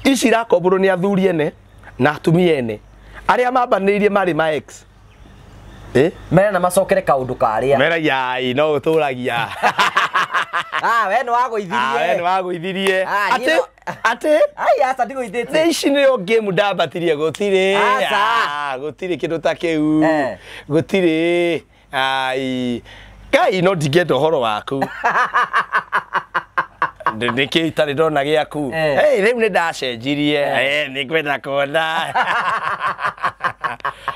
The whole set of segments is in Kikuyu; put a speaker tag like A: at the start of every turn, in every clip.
A: Ici irakomborwo nĩ athuri ene na atumia ene arĩa mambanĩirie marĩ ma ex.
B: Mera na macokere kaundu karia.
A: Mera yai no ũtũragia.
B: Ah, we no wagũithirie.
A: Ah, we no wagũithirie. Ati ati
B: ai aca ndigũithĩtie.
A: Ici nĩyo game ndambatirie gũtirĩ.
B: Aca.
A: Gũtirĩ kĩndũ ta kĩu. Gũtirĩ. Ai. Ngai no ndingĩenda ũhoro waku. Nĩkĩ itarĩ ndona gĩaku. Hey, rĩu nĩ ndacenjirie. Nĩ ngwenda kuona.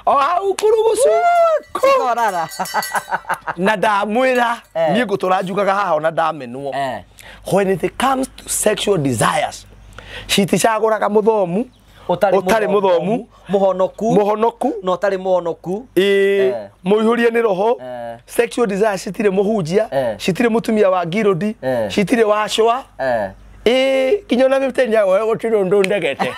A: O hau kurugucu.
B: Cikorara.
A: Na ndamwĩra niĩ ngũtũra njugaga haha ona ndamenwo. When it comes to sexual desires, citicagũraga mũthomu, ũtarĩ mũthomu,
B: mũhonoku,
A: mũhonoku
B: na ũtarĩ mũhonoku,
A: ĩĩ, mũihũrie nĩ roho. Sexual desires citirĩ mũhunjia, citirĩ mũtumia wa ngirũndi, citirĩ wacwa, ĩĩ, nginya ona mĩtenya we gũtirĩ ũndũ ndegete.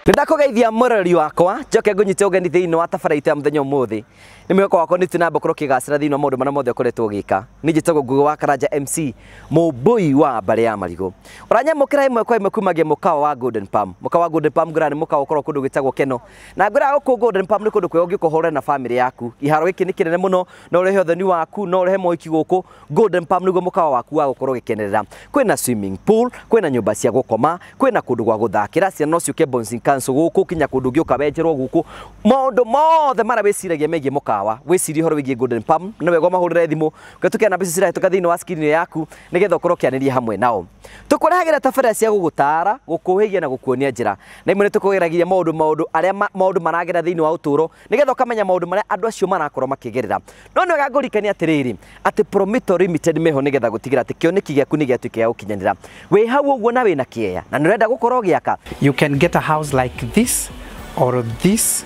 B: Nĩndakũgeithia mũrori wakwa njoke ngũnyite ũgeni thĩinĩ wa tabarĩra itũ ya mũthenya ũmũthĩ. Nĩ mwĩhoko wakwa nĩ tũnamba gũkorwo ũkĩgacĩra thĩinĩ wa maũndũ marĩa mothe ũkoretwo ũgĩka. Niĩ njĩtagwo Ngugi wa Karanja MC, mũmbũi wa mbarĩ ya marigũ. Ũranyamũkĩra ĩmwe kwa ĩmwe kumagia mũkawa wa Golden Palm. Mũkawa wa Golden Palm ngũraga nĩ mũkawa ũkoragwo kũndũ gwĩtagwo Keno. Na ngũraga gũkũ Golden Palm nĩ kũndũ kwega ũngĩũka ũhũrane na bamĩrĩ yaku. Iharo gĩkĩ nĩ kĩnene mũno, no ũrehe ũthoni waku, no ũrehe mohiki gũkũ. Golden Palm nĩguo mũkawa waku wa gũkorwo ũgĩkenerera. Kwĩna swimming pool, kwĩna nyũmba cia gũkoma, kwĩna kũndũ gwa gũthakĩra, ciana no ciũke bouncing castle gũkũ, kinya kũndũ ũngĩũka wenjerwo gũkũ. Maũndũ mothe marĩa wĩciragia megiĩ mũkawa, wĩcirie ũhoro wĩgiĩ Golden Palm, nĩ wega ũmahũrĩre thimũ, ũkĩtũkĩra namba ici cirahĩtũka thĩinĩ wa screen yaku, nĩgetha ũkorwo ũkĩanĩria hamwe nao. Tũkũrehagĩra tabarĩra cia gũgũtaara, gũkũhĩgia na gũkuonia njĩra. Na imwe nĩ tũkũgeragia maũndũ arĩa maũndũ maragera thĩinĩ wa ũtũũro, nĩgetha ũkamenya maũndũ marĩa andũ acio marakorwo makĩgerera. No nĩ wega ngũririkanie atĩrĩrĩ, atĩ Promito Limited meho nĩgetha gũtigĩra atĩ kĩoneki gĩaku nĩ gĩatuĩka gĩa gũkinyanĩra. Wĩ hau ũguo na wĩna kĩeya, na nĩ ũrenda gũkorwo ũgĩaka.
C: You can get a house like this or this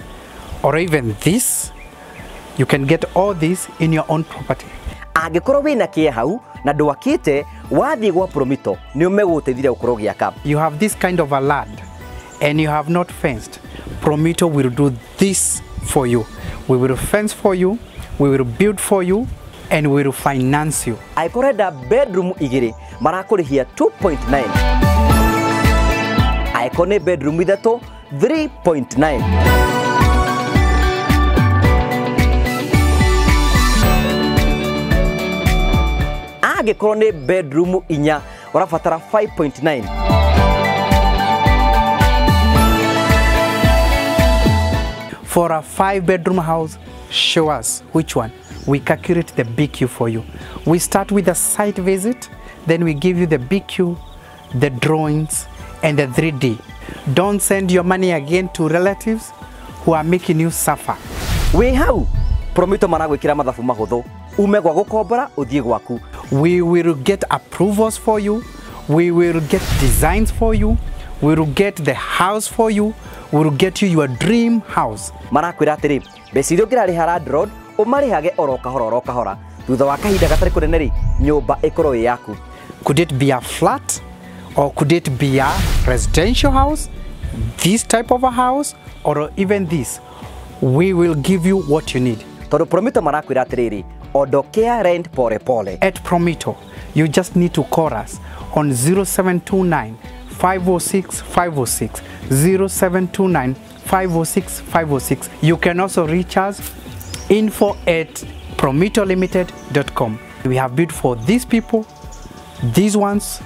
C: or even this. You can get all this in your own property.
B: Angĩkorwo wĩna kĩeya hau na ndwakĩte, wathiĩ gwa Promito nĩ ũmegũteithia gũkorwo ũgĩaka.
C: You have this kind of a land and you have not fenced. Promito will do this for you. We will fence for you, we will build for you, and we will finance you.
B: Angĩkorwo ũrenda bedroom igĩrĩ marakũrĩhia 2.9. Angĩkorwo nĩ bedroom ithatũ 3.9. Angĩkorwo nĩ bedroom inya ũrabatara 5.9.
C: For a 5-bedroom house, show us which one. We calculate the BQ for you. We start with a site visit, then we give you the BQ, the drawings, and the 3D. Don't send your money again to relatives who are making you suffer.
B: Wĩ hau Promito maragwĩkĩra mathabu mahũthũ, ume gwa gũkombora ũthiĩ gwaku.
C: We will get approvals for you, we will get designs for you, we will get the house for you, we will get you your dream house.
B: Marakwĩra atĩrĩ, mbeca iria ũngĩrarĩha landlord ũmarĩhage oro kahora oro kahora, thutha wa kahinda gatarĩ kũnene rĩ, nyũmba ĩkorwo ĩ yaku.
C: Could it be a flat or could it be a residential house, this type of a house, or even this? We will give you what you need.
B: Tondũ Promito marakwĩra atĩrĩrĩ, ondokea rent pole pole.
C: At Promito, you just need to call us on 0729 506 506, 0729 506 506. You can also reach us info@promitolimited.com. We have built for these people, these ones,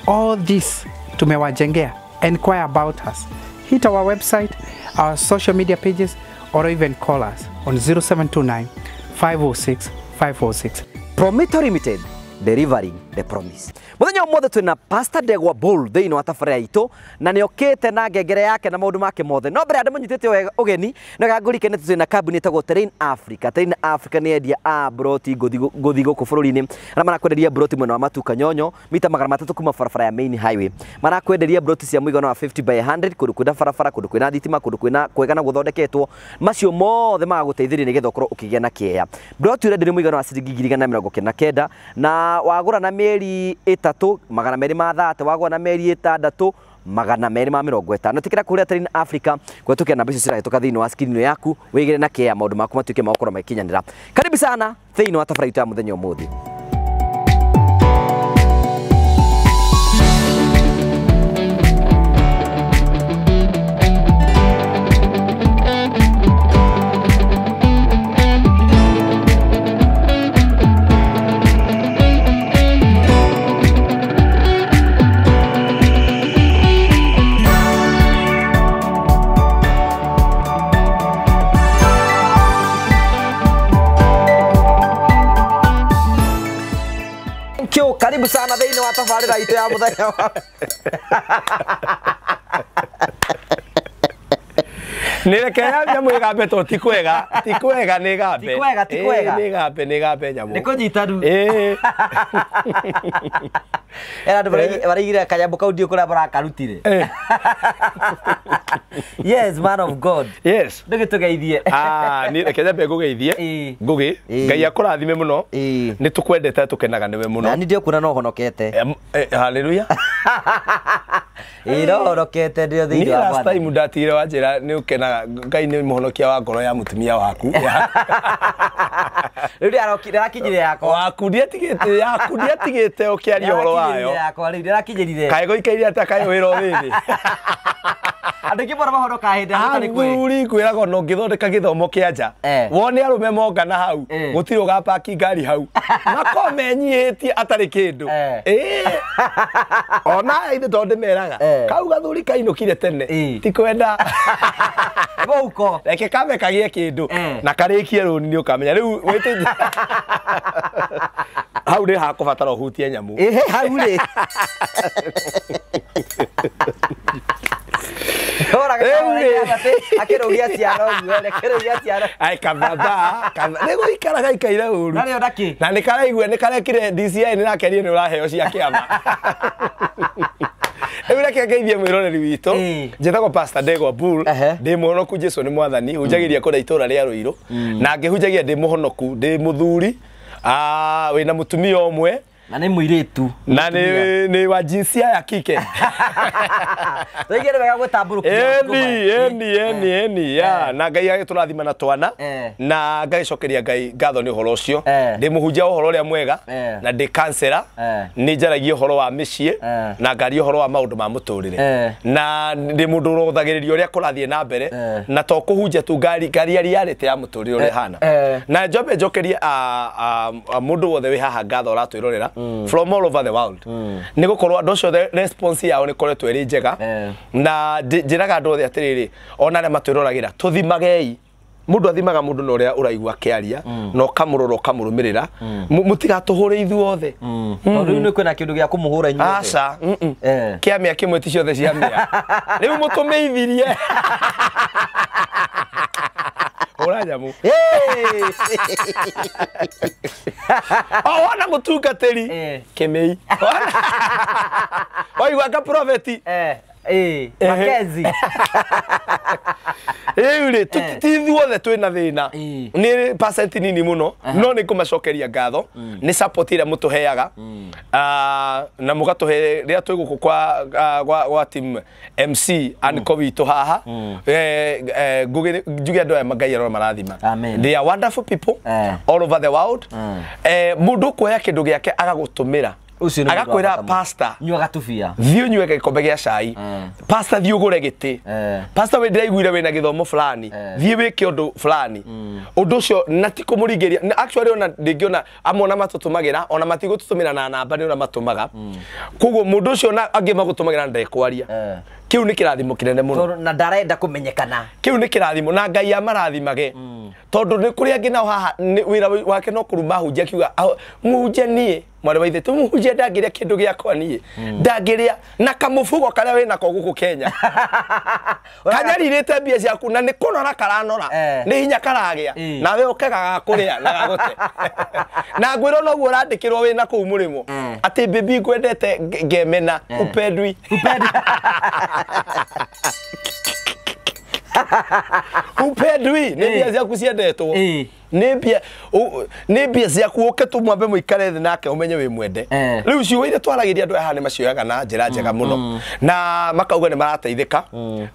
C: all this tumewajengea. Inquire about us. Hit our website, our social media pages, or even call us on 0729 506 506.
B: Promito Limited, delivering the promise. Mũthenya ũmũthĩ twĩna Pastor Ndegwa Bull thĩinĩ wa tabarĩra itũ, na nĩ okĩte na ngengere yake na maũndũ make mothe. No mbere ya ndĩmũnyitĩte ũgeni, nĩ wega ngũririkane atĩ twĩna kambuni ĩtagwo Terrain Africa. Terrain Africa nĩ endia a broti ngũthi gũkũ bũrũri-inĩ, arĩa marakwenderia broti mwena wa Matuka Nyonyo, mita 300 kuma barabara ya main highway. Marakwenderia broti cia mũigana wa 50 by 100, kũndũ kwĩna barabara, kũndũ kwĩna thitima, kũndũ kwĩna kwega na gũthondeketwo. Macio mothe magagũteithĩrĩria nĩgetha ũkorwo ũkĩgĩa na kĩeya. Broti ũrenderio mũigana wa ciringi 1,199, na wagũra na mĩeri ĩtatũ 230, wagũra na mĩeri ĩtandatũ 250. Tikira kuria Train Africa gwetũkia namba icio cirahĩtũka thĩinĩ wa screen yaku wĩgĩre na kĩa maũndũ maku matuĩke ma gũkorwo magĩkinyanĩra. Karibu sana thĩinĩ wa tabarĩra itũ ya mũthenya ũmũthĩ. Karibu sana thĩinĩ wa tabarĩra itũ ya mũthenya wa
A: Nĩ reke nyamũ ĩgambe to ti kwega nĩ ĩgambe
B: ti kwega
A: nĩ ĩgambe nĩ ĩgambe nyamũ
B: nĩ kũnyitanu era andũ maraigire kanyamũ kau ndiũ kũrĩa marakarutire. Yes, man of God.
A: Yes.
B: Ndũgĩtũgeithie.
A: Niĩ reke nyambe ngũgeithie. Ngũgĩ Ngai akũrathime mũno. Nĩ tũkwendete tũkenaga nĩwe mũno.
B: Na niĩ ndĩkuona no honokete.
A: Hallelujah.
B: Ĩĩ no honokete ndĩ thĩinĩ wa
A: Last time ndatigire wanjĩra nĩ ũkenaga Ngai nĩ mũhonokia wa ngoro ya mũtumia waku.
B: Rĩu ndĩrakinyire yakwa.
A: Waku ndiatigĩte yaku ndiatigĩte ũkĩaria ũhoro wayo.
B: Yakwa rĩu ndĩrakinyĩrire.
A: Kaĩ gũikaire atĩa kaĩ wĩra ũthĩthĩ.
B: Andũ aingĩ mũno mahonokaga hĩndĩ ĩrĩa gũtarĩ kwega.
A: Athuri ngwĩraga ona ũngĩthondeka gĩthomo kĩa nja wone arũme mongana hau gũtirĩ ũgapaki ngari hau makorwo menyiĩtie atarĩ kĩndũ. Ona ithe tondũ ndĩmeraga kau gathuri kainũkire tene ti kwenda
B: mũhuko
A: reke kambe kagĩe kĩndũ na karĩkie rũni nĩ ũkamenya rĩu wĩtĩ hau nĩ hakũbatara ũhutie nyamũ.
B: Hau rĩ akĩrũgia ciara ũguo akĩrũgia ciara
A: ai kababa nĩ gũikara gaikaire ũru
B: na rĩo nakĩ
A: na nĩ karaigua nĩ karekire DCI nĩ rakerie nĩ ũraheo cia kĩama. Rĩu reke ngeithie mwĩroreri witũ. Njĩtagwo Pastor Ndegwa Bull, ndĩ mũhonoku Jesu nĩ mwathani, hunjagĩria kũrĩa itũra rĩa Rũirũ na ngĩhunjagia ndĩ mũhonoku, ndĩ mũthuri wĩna mũtumia ũmwe
B: na nĩ mũirĩtu
A: na nĩ wa jinsia ya kike.
B: Tũigire wega gwĩtambũrũkia.
A: Eni ya na Ngai agĩtũrathima na twana na ngagĩcokeria Ngai ngatho nĩ ũhoro ũcio. Ndĩ mũhunjia ũhoro ũrĩa mwega na ndĩ counselor, nĩ njaragia ũhoro wa mĩciĩ na ngaria ũhoro wa maũndũ ma mũtũrĩre na ndĩ mũndũ ũrothagĩrĩria ũrĩa kũrathiĩ na mbere na to kũhunjia tu ngaria reality ya mũtũrĩre ũrĩa ĩhana. Na njombe njokerie mũndũ wothe wĩ haha ngatho ũratwĩrorera from all over the world nĩ gũkorwo andũ acio response yao nĩ koretwo ĩrĩ njega na njĩraga andũ othe atĩrĩrĩ ona arĩa matwĩroragĩra tũthimagei mũndũ athimaga mũndũ na ũrĩa ũraigua akĩaria na ũkamũrora ũkamũrũmĩrĩra mũtigatũhũre ithuothe
B: tondũ rĩu nĩ kwĩna kĩndũ gĩa kũmũhũra inyuothe.
A: Aca kĩa mĩa kĩmwe ti ciothe cia mĩa rĩu mũtũmĩithirie hũra nyamũ. O wona mũtungatĩri kĩmĩi waigua nga profeti
B: Mackenzie
A: rĩu rĩ ti ithuothe twĩna thĩna nĩ percent nini mũno no nĩ ngũmacokeria ngatho nĩ support ĩrĩa mũtũheaga na mũgatũhe rĩrĩa twĩ gũkũ kwa team MC Anko witũ haha njuge andũ aya Ngai arora marathima. They are wonderful people all over the world. Mũndũ ũkuoya kĩndũ gĩake agagũtũmĩra agakwĩra pastor
B: nyua gatubia
A: thiĩ ũnyue gĩkombe gĩa cai pastor thiĩ ũgũre gĩtĩ pastor we ndĩraiguire wĩna gĩthomo fulani thiĩ wĩke ũndũ fulani ũndũ ũcio na ti kũmũringĩria actually ona ndingĩona amwe ona matũtũmagĩra ona matigũtũtũmĩra na namba nĩ ũrĩa matũmaga koguo mũndũ ũcio na angĩ magũtũmagĩra na ndekwaria kĩu nĩ kĩrathimo kĩnene mũno
B: na ndarenda kũmenyekana
A: kĩu nĩ kĩrathimo na Ngai amarathimage tondũ nĩ kũrĩ angĩ nao haha wĩra wake no kũruma hunjia akiuga mũhunjia niĩ mwarĩ wa ithe tu mũhunjia ndangĩrĩa kĩndũ gĩakwa niĩ ndangĩrĩa na kamũbugo karĩa wĩnako gũkũ Kenya kanyarirĩte mbia ciaku na nĩ kũnora karanora nĩ hinya karagĩa nawe ũkega gakũrĩa na gagũte na ngwĩrwo noguo ũrandĩkĩrwo wĩna kũu mũrĩmo atĩ bibi ngwendete ngemena upendwi upendwi nĩ mbia ciaku ciendetwo Nĩ mbia ciaku ũke tũmwambe mũikare thĩ nake ũmenye wĩ mwende. Rĩu ciugo iria twaragĩria andũ aya nĩ macioyaga na njĩra njega mũno na makauga nĩ marateithĩka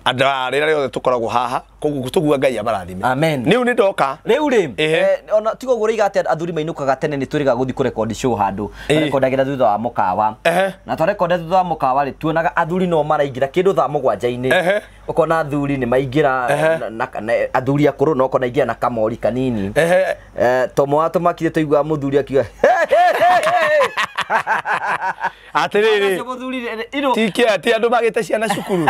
A: andũ rĩrĩa rĩothe tũkoragwo haha koguo tũguga Ngai amarathime.
B: Amen.
A: Rĩu nĩ ndoka
B: rĩu rĩ ona tiga ũguo ũroiga atĩ athuri mainũkaga tene nĩ twĩrĩga gũthiĩ kũrekondi show handũ twarekondagĩra thutha wa mũkawa na twarekonda thutha wa mũkawa rĩ tuonaga athuri no maraingĩra kĩndũ thaa mũgwanja-inĩ ũkona athuri nĩ maingĩra athuri akũrũ no ũkona aingĩra na kamori kanini tomo watũmakire tũigua mũthuri akiuga
A: atĩrĩrĩ ti andũ magĩte ciana cukuru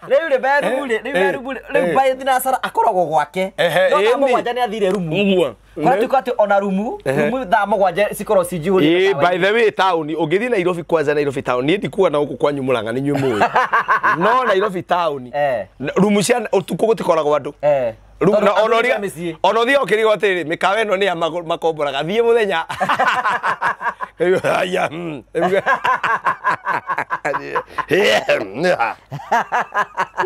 B: rĩu rĩ berumu rĩ rĩu by thinacara akoragwo gwake no thaa mũgwanja nĩ athire rumu kũrĩa tuĩka atĩ ona rumu thaa mũgwanja cikorwo cinjihũrĩte.
A: By the way town ũngĩthiĩ Nairobi kwanza Nairobi town niĩ ndikuga na gũkũ kwanyu Mũrang'a nĩ inyuĩ mũĩ no Nairobi town rumu cia ũtukũ gũtikoragwo andũ ona ũthiĩ ũkĩrigwo atĩrĩrĩ mĩkawa ĩno nĩ ya makomboraga thiĩ mũthenya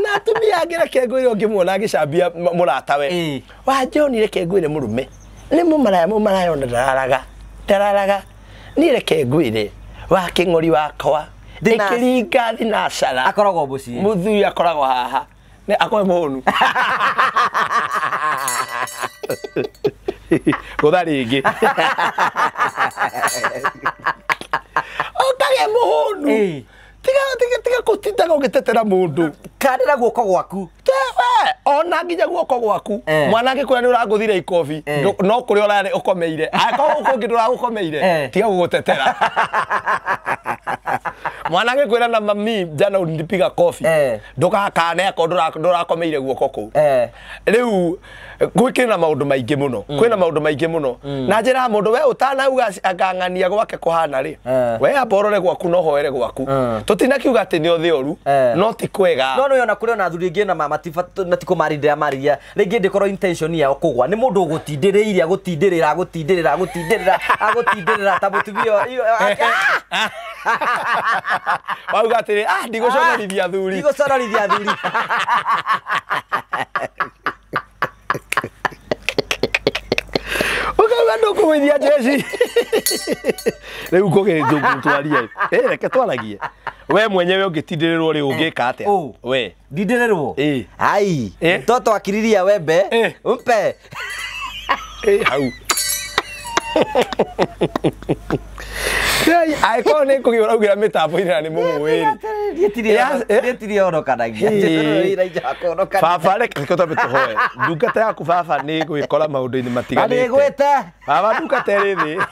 A: na atumia angĩ reke ngwĩre ũngĩmuona agĩcambia mũratawe wa John reke ngwĩre mũrume nĩ mũmaraya ona ndararaga niĩ reke ngwĩre wa kĩng'ori wakwa ĩkĩringa thinacara
B: akoragwo mũciĩ
A: mũthuri akoragwo haha nĩ akorwo mũhũnu gũtha rĩngĩ ũkagĩa mũhũnu tiga gũtindaga ũgĩtetera mũndũ
B: kandĩra guoko gwaku
A: ona nginya guoko gwaku mwana angĩkwĩra nĩ ũrangũthire ikobi no kũrĩa ũrarĩ ũkomeire angĩkorwo gũkũ ũngĩ ndũragũkomeire tiga gũgũtetera mwana angĩkwĩra na mami jana ulinipiga kofi ndũgakane akorwo ndũrakomeire guoko kũu rĩu gwĩkĩrĩ na maũndũ maingĩ mũno kwĩna maũndũ maingĩ mũno na njĩra ya mũndũ we ũtanauga angang'ania gwake kũhana rĩ we amba ũrore gwaku no hoere gwaku tũtinakiuga atĩ nĩ othe oru no ti kwega
B: no nĩ ona kũrĩ ona athuri aingĩ na matikũmarindĩra marĩria rĩngĩ ndĩkorwo intention yao kũgwa nĩ mũndũ ũgũtindĩrĩire agũtindĩrĩra agũtindĩrĩra agũtindĩrĩra agũtindĩrĩra ta mũtumia
A: wauga atĩrĩ ndigũconorithia athuri
B: ndigũconorithia athuri
A: ũkauga ndũkũgũithia jeshi rĩu ngũgĩtwarie reke twaragie we mwenyewe ũngĩtindĩrĩrwo rĩ ũngĩka atĩa we
B: ndindĩrĩrwo ai mtoto akiriria wembe umpe
A: hau angĩkorwo nĩ kũgĩa ũraugĩra mĩtambo-inĩ na nĩ mũmũĩ baba reke twambe tũhoe ndungata yaku baba nĩ gwĩkora maũndũ-inĩ matiganĩte baba ndungata ĩrĩ thĩ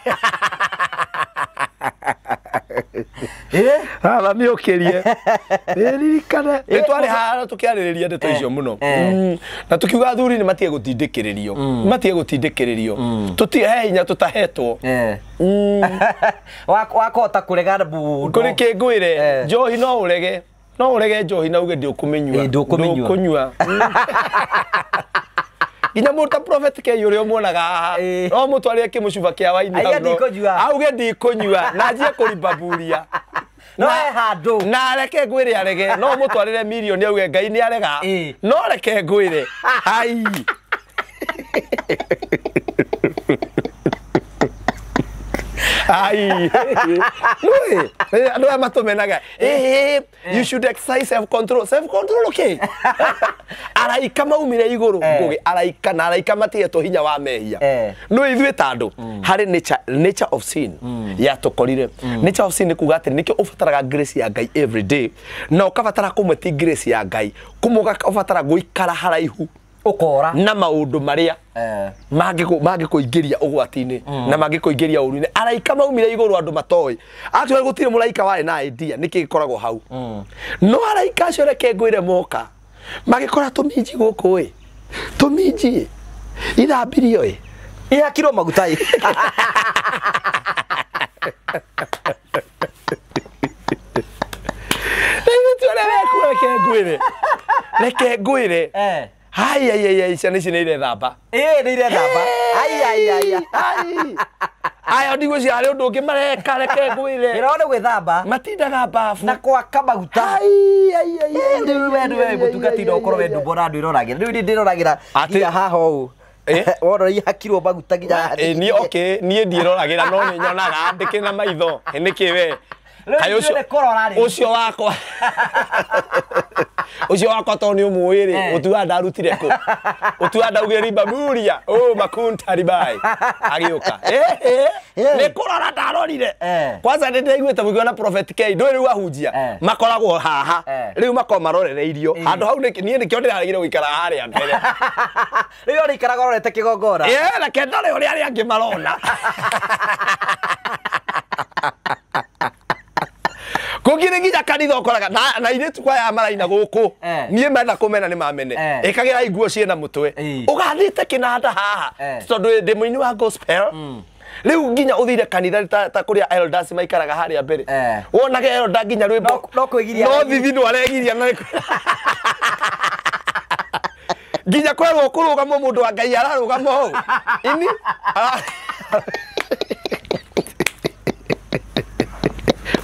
A: baba mĩũkĩrie ririkane nĩ twarĩ haha tũkĩarĩrĩria ndeto icio mũno na tũkiuga athuri nĩ matige gũtindĩkĩrĩrio matige gũtindĩkĩrĩrio he hinya tũtahetwo
B: wakahota kũrega mũndũ
A: kũrĩ kĩngwĩre njohi no ũrege njohi na uge ndũkũmĩnyua ndũkũnyua nginya mũndũ ta Prophet K ũrĩa ũmuonaga haha no mũtwarĩre kĩmũcuba kĩa waini auge ndikũnyua na anjie kũrimbaburia
B: no he handũ
A: na reke ngwĩre arege no mũtwarĩre mirioni auge Ngai nĩ arega no reke ngwĩre ai ai nũĩ andũ aya matũmenaga you should exercise self control self control okay araika maumire igũrũ ngũgĩ araika na araika matigetwo hinya wa mehia nũĩ ithuĩ ta andũ harĩ nature of sin yatũkorire nature of sin nĩ kuga atĩ nĩkĩo ũbataraga grace ya Ngai every day na ũkabatara kũmwe ti grace ya Ngai kũmwe ũkabatara gũikara haraihu
B: ukora
A: na maundu maria mangikuingiria ugwati-ini na mangikuingiria uru-ini araika maumire iguru andu matoi actually gutire muraika wari na idea niki gikoragwo hau no araika acio reke ngwire moka magikora tuminji guku i tuminji ithambirio i
B: ihakirwo maguta i
A: reke ngwire hai ai ai ciana ici nĩ irethamba
B: ĩĩ nĩ irethamba ai ai ai
A: ai aya ndigwĩciria harĩ ũndũ ũngĩ mareka reke ngwĩre
B: wĩra wao nĩ gwĩthamba
A: matindaga bafu
B: na kwaka maguta
A: ai ai ai
B: rĩu we mũtungatĩri no ũkorwo we ndumbo na andũ ĩroragĩra rĩu niĩ ndĩroragĩra nginya haha ũũ Wona ihakirwo maguta nginya
A: Niĩ okay, niĩ ndiĩroragĩra no nĩ nyonaga ndĩkĩ na maitho. Nĩkĩ we?
B: Kaĩ ũcio
A: wakwa. Ũcio wakwa to nĩ ũmũĩ rĩ, ũtuaga ndarutire kũ? Ũtuaga ndaugire rimba muria, oh makunta ribai. Agĩũka. Nĩ kũrora ndarorire. Kwanza nĩ ndĩraiguĩte mũigua na Prophet K, ndũĩ rĩu ahunjia makoragwo haha. Rĩu makoragwo marorereirio. Handũ hau niĩ nĩkĩo ndĩraregire gũikara harĩa mbere.
B: Rĩu ũrĩikaraga ũrorete kĩgongona.
A: Reke ndore ũrĩa arĩa angĩ marona. Kũngĩ nginya kanitha ũkoraga na airĩtu kwa maraina gũkũ niĩ menda kũmena nĩ mamene ĩkagĩra nguo ciĩna mũtwe ũgathĩte kĩnanda haha tondũ ndĩ mũini wa gospel. Rĩu nginya ũthire kanitha ta kũrĩa elders maikaraga harĩa mbere wonage elder nginya rwĩmbo no thithi no aregiria na nginya kwerwo kũrũgama mũndũ wa Ngai ararũgama hau ini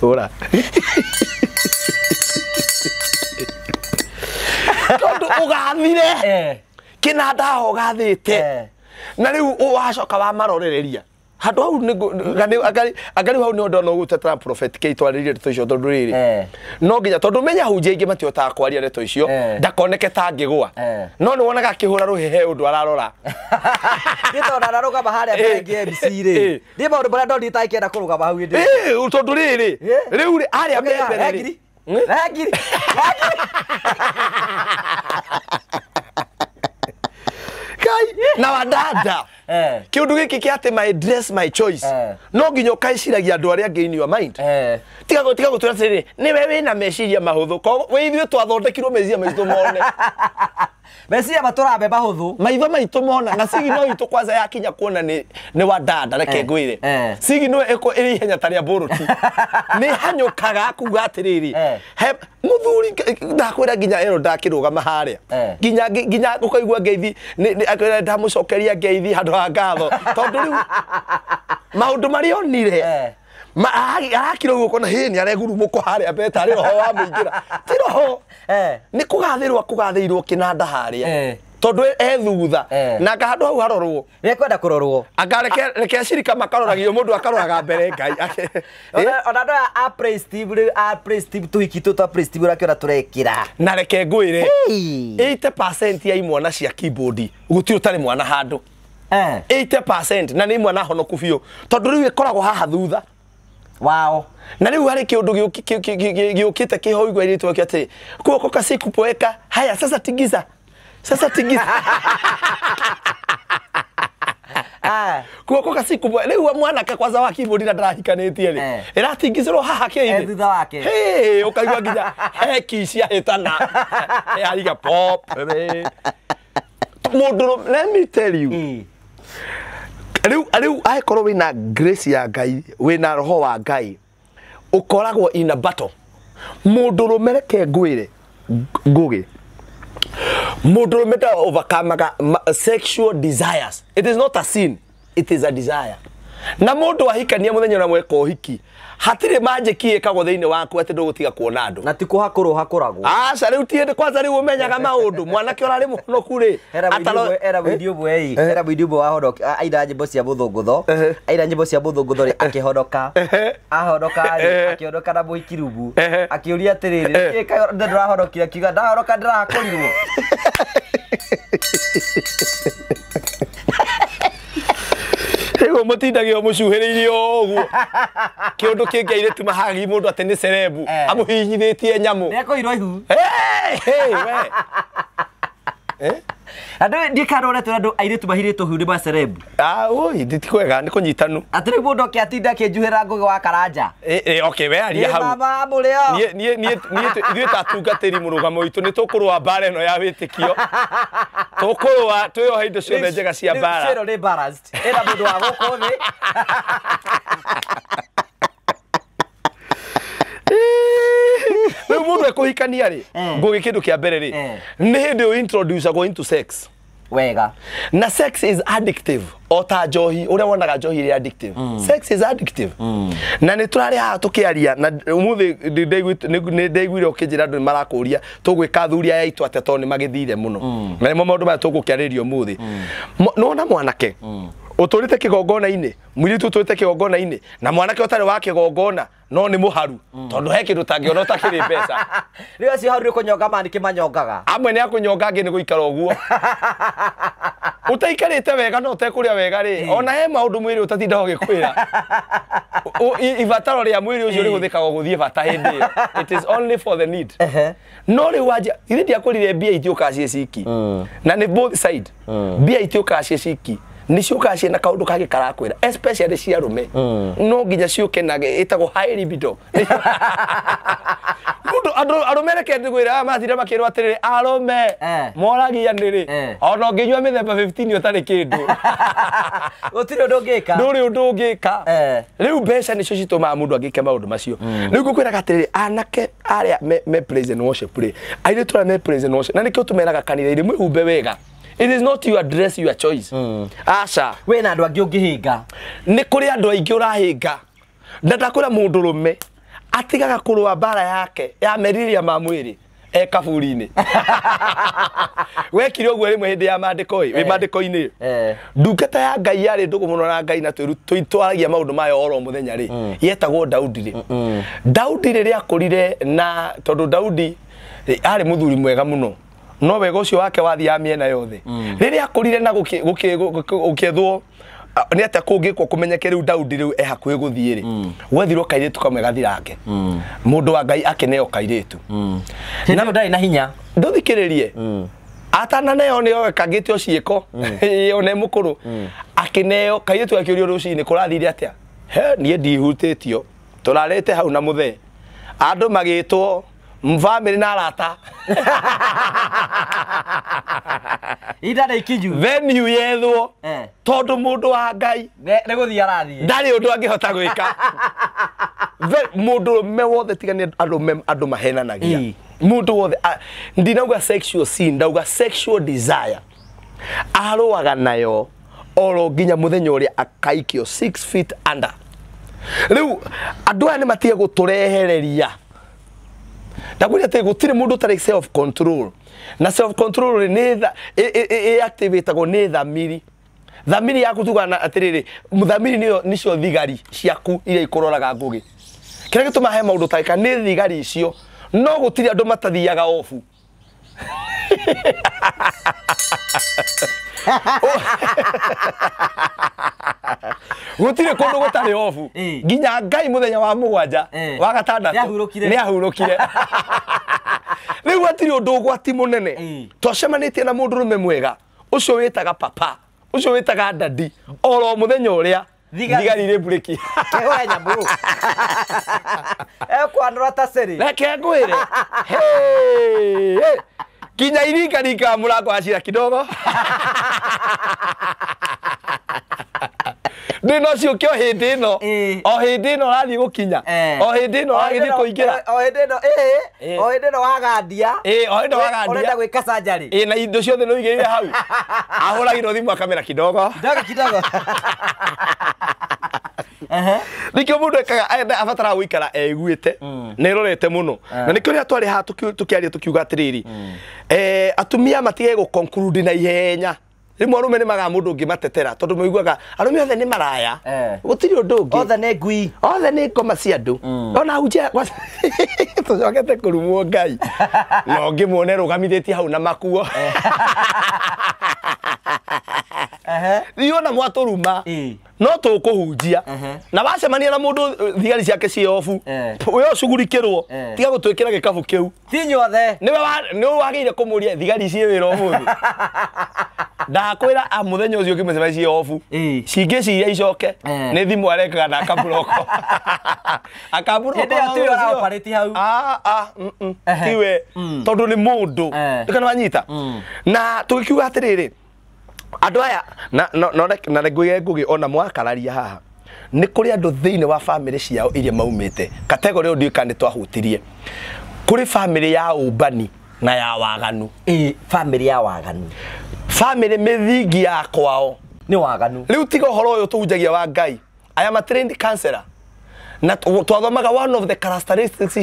A: ora tondu ugathire kinanda ho ugathite na riu wacoka wa marorereria handu hau angari hau ni ndona ugutetera Prophet K twaririe ndeto icio tondu riri no nginya tondu menya hunjia ingi matihotaga kwaria ndeto icio ndakoneke ta ngigwa no ni wonaga akihura ruhehe undu ararora
B: ni tondu ararugama haria mbere ngi MC ri ni maundu maria ndonire itakĩenda kũrũgama hau
A: indi tondu riri riu ri aria me mbere ri
B: ngiri
A: na wadada kiundu giki kia ati my dress my choice no nginya ukaiciragia andu aria angi in your mind tiga gutwira atiri niwe wina meciria mahuthu ko we ithuĩ twathondekirwo meciria maitũ mone
B: meciria matũrambe mahuthu
A: maitho maitũ mona na sigino itũ kwanza yakinya kuona ni wadada reke ngwire sigino ĩko ĩrĩ ihenya ta rĩa bũrũti nĩ hanyũkaga kuga atĩrĩrĩ muthuri ndakwĩra nginya ero ndakĩrũgama harĩa nginya nginya ũkaigua ngeithi akwĩra ndamũcokeria ngeithi handũ ha ngatho tondũ rĩu maũndũ marĩa onire arakira ũguo ũkona hĩ nĩ aregurumũkwo harĩa mbere tarĩ roho wa mũingĩra ti roho nĩ kũgathĩrwo kũgathĩirwo kĩnanda harĩa tondũ e thutha na anga handũ hau harorwo
B: nĩekwenda kũrorwo
A: anga reke acirika makaroragio mũndũ akaroraga mbere Ngai
B: ona andũ aya a Praise Team rĩu a Praise Team tũhiki tũtũ twa Praise Team ũrakĩona tũrekĩra
A: na reke ngwĩre 80% ya imwana cia keyboard gũtirĩ ũtarĩ mwana handũ 80% na nĩ imwana honoku biũ tondũ rĩu ĩkoragwo haha thutha
B: wao
A: na rĩu harĩ kĩũndũ gĩũkĩte kĩho igwa irĩtwo kĩa atĩ kuokoka si kupoeka haya sasa tigiza sasa tigiza kuokoka si kupoeka rĩu mwanake kwanza wa keyboard na ndarahikanĩtie rĩ ĩratingizĩrwo haha kĩinĩ
B: thutha wake
A: hey ũkaigua nginya heki ciahĩtana ariga pop mũndũ let me tell you riu angĩkorwo wĩna grace ya Ngai wĩna roho wa Ngai ũkoragwo in a battle mũndũrũme reke ngwĩre Ngugi mũndũrũme ta overcome sexual desires. It is not a sin, it is a desire. Na mũndũ ahikania mũthenya ũrĩa mweka ũhiki hatirĩ manjĩki ĩkagwo thĩinĩ waku atĩ ndũgũtiga kuona andũ
B: na ti kũhakũrwo hakũragwo
A: aca rĩu ti hĩndĩ kwanza rĩu ũmenyaga maũndũ mwanake ũrarĩ mũhonoku rĩ
B: era mũini ũmwe ĩ era mũini ũmwe wahonoka aina nyĩmbo cia mũthũngũtho aina nyĩmbo cia mũthũngũtho rĩ akĩhonoka ahonoka rĩ akĩhonoka na mũikirubu akĩũria atĩrĩrĩ nĩkĩ ndũrahonokire akiuga ndahonoka ndĩrahakũrirwo
A: Rĩu mũtindagio mũcuhĩrĩirie ũguo kĩũndũ kĩngĩ airĩtu mahagi mũndũ atĩ nĩ cerebu amũhihinyithĩtie nyamũ
B: nĩekũirwo ihu
A: we
B: andũ ndikanonete andũ airĩtu mahirĩtwo ihu nĩ macerebu
A: oi ti kwega nĩ kũnyitanu
B: atĩ rĩu mũndũ oke atinda akĩnjuhĩra Ngũgĩ wa Karanja
A: okay we aria hau
B: mama mũrĩo
A: niĩ ithuĩ ta atungatĩri mũrũgamo witũ nĩ tũkũrũa mbara ĩno ya wĩtĩkio tũkũrũa twĩyohe indo ciothe njega cia mbara
B: ĩno nĩ balanced ĩna mũndũ wa gũkũ thĩ
A: rĩu mũndũ ekũhikania rĩ Ngũgĩ kĩndũ kĩa mbere rĩ nĩ hĩndĩ ũ introduce agwo into sex
B: Wega.
A: Na sex is addictive. O ta njohi, ũrĩa wonaga njohi ĩrĩ addictive. Sex is addictive. Na nĩ tũrarĩ haha tũkĩaria na ũmũthĩ nĩ ndaiguire ũkĩnjĩra andũ nĩ marakũria tũgwĩka athuri aya aitũ atĩa tondũ nĩ magĩthire mũno. Na nĩmo maũndũ maya tũgũkĩarĩrĩria ũmũthĩ. Nĩwona mwanake ũtũrĩte kĩgongona-inĩ, mũirĩtu ũtũrĩte kĩgongona-inĩ, na mwanake ũtarĩ wa kĩgongona no nĩ mũharu tondũ he kĩndũ ũtangĩona ũtakĩrĩ mbeca.
B: Rĩu acio hau nĩ kũnyonga mani kĩmanyongaga.
A: Amwe nĩ akũnyonga angĩ nĩ gũikara ũguo. Ũtaikarĩte wega no ũtekũrĩa wega rĩ, ona he maũndũ mwĩrĩ ũtatinda ũgĩkwĩra. Ibataro rĩa mwĩrĩ ũcio rĩhũthĩkaga gũthiĩ bata hĩndĩ ĩyo. It is only for the need. No rĩu wanjia, ithe ndiakwĩrire mbia itiũkaga ciĩ ciki. Na nĩ both side. Mbia itiũkaga ciĩ ciki. Nĩ ciũkaga ciĩ na kaũndũ kangĩ karakwĩra, especially cia arũme. No nginya ciũke na ĩtagwo high libido. Mũndũ arũme reke ngwĩre aya mathire makĩrwo atĩrĩrĩ, arũme moragia nĩrĩ, ona ũngĩnyua mĩthemba 15 ũtarĩ kĩndũ.
B: Gũtirĩ ũndũ ũngĩka.
A: Ndũrĩ ũndũ ũngĩka. Rĩu mbeca nĩcio citũmaga mũndũ angĩke maũndũ macio. Rĩu ngũkwĩraga atĩrĩrĩ, anake arĩa me praise and worship rĩ, airĩtu arĩa me praise and worship, na nĩkĩo tũmeraga kanitha-inĩ mwĩhumbe wega. It is not your dress, your choice. Aca.
B: Wĩna andũ angĩ ũngĩhĩnga.
A: Nĩ kũrĩ andũ aingĩ ũrahĩnga. Na ndakwĩra mũndũ rũme atigaga kũrũa mbara yake ya meriria ma mwĩrĩ e kaburi-inĩ. Wekire ũguo rĩmwe hĩndĩ ya maandĩko ĩ, wĩ maandĩko-inĩ. Ndungata ya Ngai yarĩ ndũgũ mũno na Ngai na twaragia maũndũ mayo oro mũthenya rĩ, yetagwo Daudi rĩ. Daudi rĩrĩa akũrire na tondũ Daudi arĩ mũthuri mwega mũno. No wega ũcio wake wathiaga mĩena yothe. Rĩrĩa akũrire na gũkĩethwo nĩ atĩa kũngĩkwo kũmenyeke rĩu Daudi rĩu e hakuhĩ gũthiĩ rĩ, gwethirwo kairĩtu kamwe gathirange. Mũndũ wa Ngai akĩneo kairĩtu.
B: Na ndarĩ na hinya.
A: Ndũthikĩrĩrie. Atananeo nĩoe kangĩtio ciĩko, ona e mũkũrũ. Akĩneo kairĩtu gakĩũrio rũcinĩ kũrathire atĩa? He niĩ ndihutĩtio. Tũrarĩte hau na mũthee. Andũ magĩtwo family na arata.
B: Ihinda nĩ ikinyu.
A: Venue yethwo. Tondũ mũndũ wa Ngai
B: nĩ gũthiĩ arathiĩ.
A: Ndarĩ ũndũ angĩhota gwĩka. Mũndũ ũrũme wothe tiga nĩ andũ mahenanagia. Mũndũ wothe ndinauga sexual sin, ndauga sexual desire. Arũaga nayo oro nginya mũthenya ũrĩa akaikio 6 feet under. Rĩu andũ aya nĩ matige gũtũrehereria. Ndakwĩra atĩ gũtirĩ mũndũ ũtarĩ self control. Na self control nĩ ĩactivatagwo nĩ thamiri. Thamiri yaku tugaga atĩrĩrĩ, thamiri nĩyo nĩcio thigari ciaku iria ikũroraga ngũgĩ. Kĩrĩa gĩtũmaga he maũndũ ũtareka nĩ thigari icio, no gũtirĩ andũ matathiaga obu. Gũtirĩ kũndũ gũtarĩ obu. Nginya Ngai mũthenya wa mũgwanja wa gatandatũ nĩ ahurũkire. Rĩu hatirĩ ũndũ ũgwati mũnene. Twacemanĩtie na mũndũrũme mwega ũcio wĩtaga papa, ũcio wĩtaga dadi, oro mũthenya ũrĩa thigari irĩ mburĩki.
B: Kehũre nyamũ. Ekwanũra ta cĩrĩ.
A: Reke ngwĩre. Nginya iringaringaga mũrango wa cira kidogo. Ndĩ no ciũke o hĩndĩ ĩno. O hĩndĩ ĩno ũrathiĩ gũkinya. O hĩndĩ ĩno ũragĩthiĩ kũingĩra.
B: O hĩndĩ ĩno, o hĩndĩ ĩno wagandia.
A: O hĩndĩ ĩno wagandia.
B: Ũrenda gwĩka surgery.
A: Na indo ciothe nĩ ũigĩrĩire hau. Ahũragĩrwo thimũ akamera kidogo.
B: Kidogo kidogo.
A: Nĩkĩo mũndũ ekaga abataraga gũikara eiguĩte na ĩrorete mũno. Na nĩkĩo rĩrĩa twarĩ haha tũkĩaria tũkiuga atĩrĩrĩ, atumia matige gũ conclude na ihenya. Rĩmwe arũme nĩ magaga mũndũ ũngĩmatetera tondũ maiguaga arũme othe nĩ maraya. Gũtirĩ ũndũ ũngĩ.
B: Othe nĩ ngui.
A: Othe nĩ ngoma cia andũ. Ona hunjia tũcokete kũrumwo Ngai. Na ũngĩmuone rũgamithĩtie hau na makuo. Ithuĩ ona mwatũruma no tũkũhunjia. Na wacemania na mũndũ thigari ciake ciĩ obu, we ũcugurikĩrwo, tiga gũtwĩkĩra gĩkabu kĩu.
B: Ti inyuothe.
A: Nĩwe wagĩrĩire kũmũria thigari ciĩ wĩra ũmũthĩ. Ndakwĩra a mũthenya ũcio ũngĩmũcemania ciĩ obu, cingĩciria icoke, nĩ thimũ arekaga na akamburoko. Akamburoko.
B: Hĩndĩ ĩyo tiwe ũraoparĩti hau.
A: Tiwe, tondũ nĩ mũndũ. Ndũkana wanyita. Na tũgĩkiuga atĩrĩrĩ, andũ aya na ngwĩre Ngũgĩ ona mwakararia haha, nĩ kũrĩ andũ thĩinĩ wa bamĩrĩ ciao iria maumĩte kategori ĩyo ndiũĩ kana nĩ twahutirie. Kũrĩ bamĩrĩ ya ũmbani na ya waganu.
B: Bamĩrĩ ya waganu.
A: Family mĩthingi ya kwao
B: nĩ waganu.
A: Rĩu tiga ũhoro ũyũ tũhunjagia wa Ngai. I am a trained counselor. Na twathomaga one of the characteristics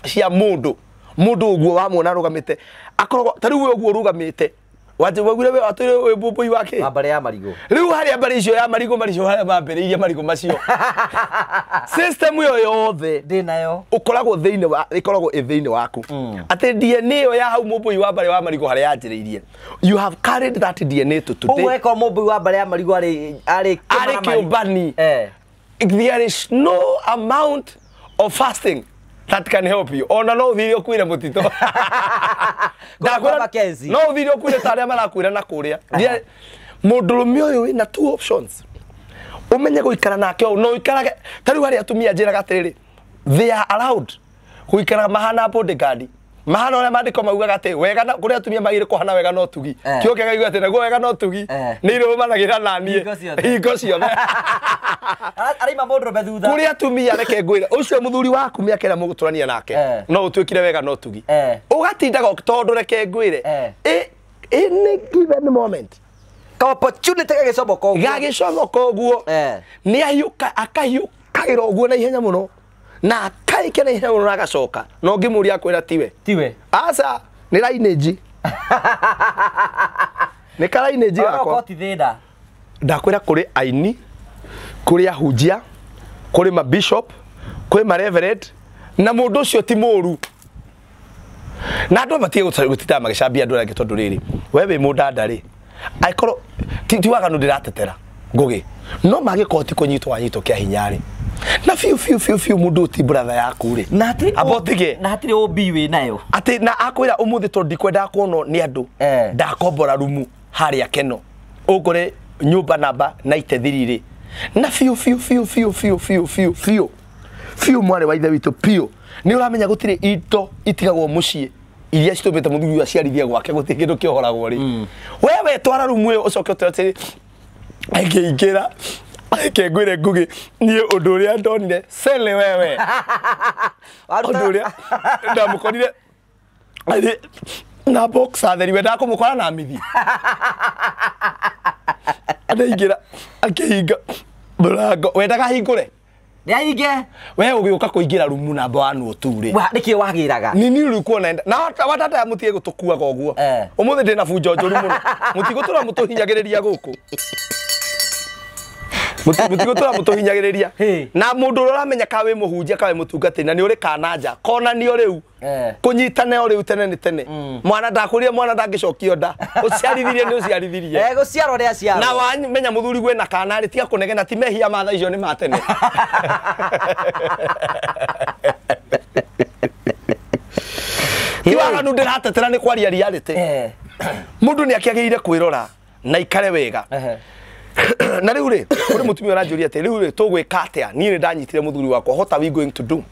A: cia mũndũ. Mũndũ ũguo wamwona arũgamĩte akoragwo ta rĩu we ũguo ũrũgamĩte waugire we atũire wĩ mbũmbũi wake
B: wa mbarĩ ya marigũ.
A: Rĩu harĩa mbarĩ icio ya marigũ maricio harĩa mambĩrĩirie marigũ macio. System ĩyo yothe
B: ndĩ nayo
A: ũkoragwo thĩinĩ wa ĩkoragwo ĩ thĩinĩ waku. Atĩ DNA ĩyo ya hau mũmbũi wa mbarĩ wa marigũ harĩa yanjĩrĩirie. You have carried that DNA to today.
B: Ũguo eko mũmbũi wa mbarĩ ya marigũ arĩ
A: arĩ kĩũmbani. There is no amount of fasting that can help you. Ona no uthire ukuire mutito.
B: Ndakwira
A: no uthire ukuire ta aria marakuira na kuria. Mundurume uyu wina two options. Umenye guikara nake no uikarage ta riu hari atumia njiraga atiriri. They are allowed guikara mahana bodyguard. Mahana uria mandiko maugaga ati wega na kuri atumia magire kuhana wega no tugi. Kio kega ati naguo wega no tugi. Ni irumanagira na nie. Hingo ciothe.
B: Araima mundu thutha.
A: Kuri atumia reke ngwira ucio muthuri waku miaka ira muguturania nake no utuikire wega no tugi. Ugatindaga tondu reke ngwire any given moment
B: ka opportunity gagicomoka uguo
A: gagicomoka uguo ni ahiuka akahiukagira uguo na ihenya muno na akaike na ihenya muno na agacoka no ngimuria akwira tiwe
B: tiwe
A: aca ni lineage ni ka lineage yakwa
B: ti thina
A: ndakwira kuri aini kuri ahunjia kuri ma bishop kuri ma reverend na mundu ucio ti muru na andu batie gutita magicambia andu aria tondu riri we wi mundanda ri aikorwo ti waganu ndiratetera ngugi no magikorwo ti kunyitwo wanyitwo kia hinya ri na fiu fiu fiu fiu mundu ti brother yaku ri
B: na hatiri
A: abotige
B: na hatiri obi wi nayo
A: ati na akwira umuthi tondu ndikwenda kuonwo ni andu ndakombora rumu haria keno ukore nyumba namba 93 ri na fiu fiu fiu fiu fiu fiu fiu fiu fiu mwari wa ithe witu piu ni uramenya gutiri into itigagwo mucii iria citumite muthuri aciarithie gwake gutiri kindu kiohoragwo ri wewe twara rumu iyo ucoke utere atiri angĩingĩra reke ngwĩre Ngugi niĩ ũndũ ũrĩa ndonire sele wewe ũndũ ũrĩa ndamũkorire arĩ na boxer theri wendaga kũmũkora na mithi andaingĩra akĩhinga mũrango wendaga ahingũre
B: nĩahinge
A: we ũgĩũka kũingĩra rumu namba 1 tu rĩ
B: nĩkĩ wagĩraga
A: nini rĩu kuona na watata mũtige gũtũkuaga ũguo ũmũthĩ ndĩna bunjo njũru mũno mũtigũtũra mũtũhinyagĩrĩria gũkũ mũtigũtũra mũtũhinyagĩrĩria na mũndũ ũrĩa ũramenya ka wĩ mũhunjia ka wĩ mũtungatĩri na nĩ ũrĩ kana nja konanio rĩu kũnyitane o rĩu tene nĩ tene mwana ndakũrire mwana ndangĩcokio nda ũciarithirie nĩ ũciarithirie
B: gũciarwo nĩ aciarwo
A: na wamenya mũthuri gwĩna kana rĩ tiga kũnegena ti mehia ma thaa icio nĩ ma tene ti waganu ndĩratetera nĩ kwaria reality mũndũ nĩ akĩagĩrĩire kwĩrora na ikare wega na rĩu rĩ kũrĩ mũtumia ũranjũria atĩ rĩu rĩ tũgwĩka atĩa niĩ nĩ ndanyitire mũthuri wakwa what are we going to do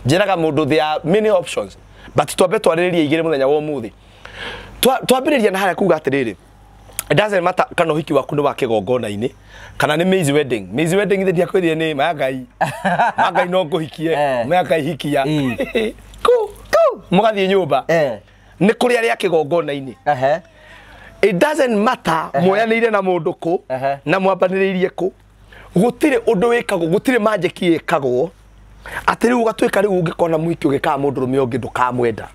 A: njĩraga mũndũ there are many options but twambe twarĩrĩrie igĩrĩ mũthenya wa ũmũthĩ twambĩrĩria na harĩa kuga atĩrĩrĩ it doesn't matter kana ũhiki waku nĩ wa kĩgongona-inĩ kana nĩ maze wedding maze wedding ithe ndiakwĩrire nĩ maya Ngai maya Ngai no ngũhikie maya Ngai hikia ku mũgathiĩ nyũmba nĩ kũrĩ arĩa kĩgongona-inĩ it doesn't matter mwoyanĩire na mũndũ kũ na mwambanĩrĩirie kũ gũtirĩ ũndũ wĩkagwo gũtirĩ manjĩki ĩkagwo atĩ rĩu ũgatuĩka rĩu ũngĩkona mũhiki ũgĩkaga mũndũrũme ũngĩ ndũkamwenda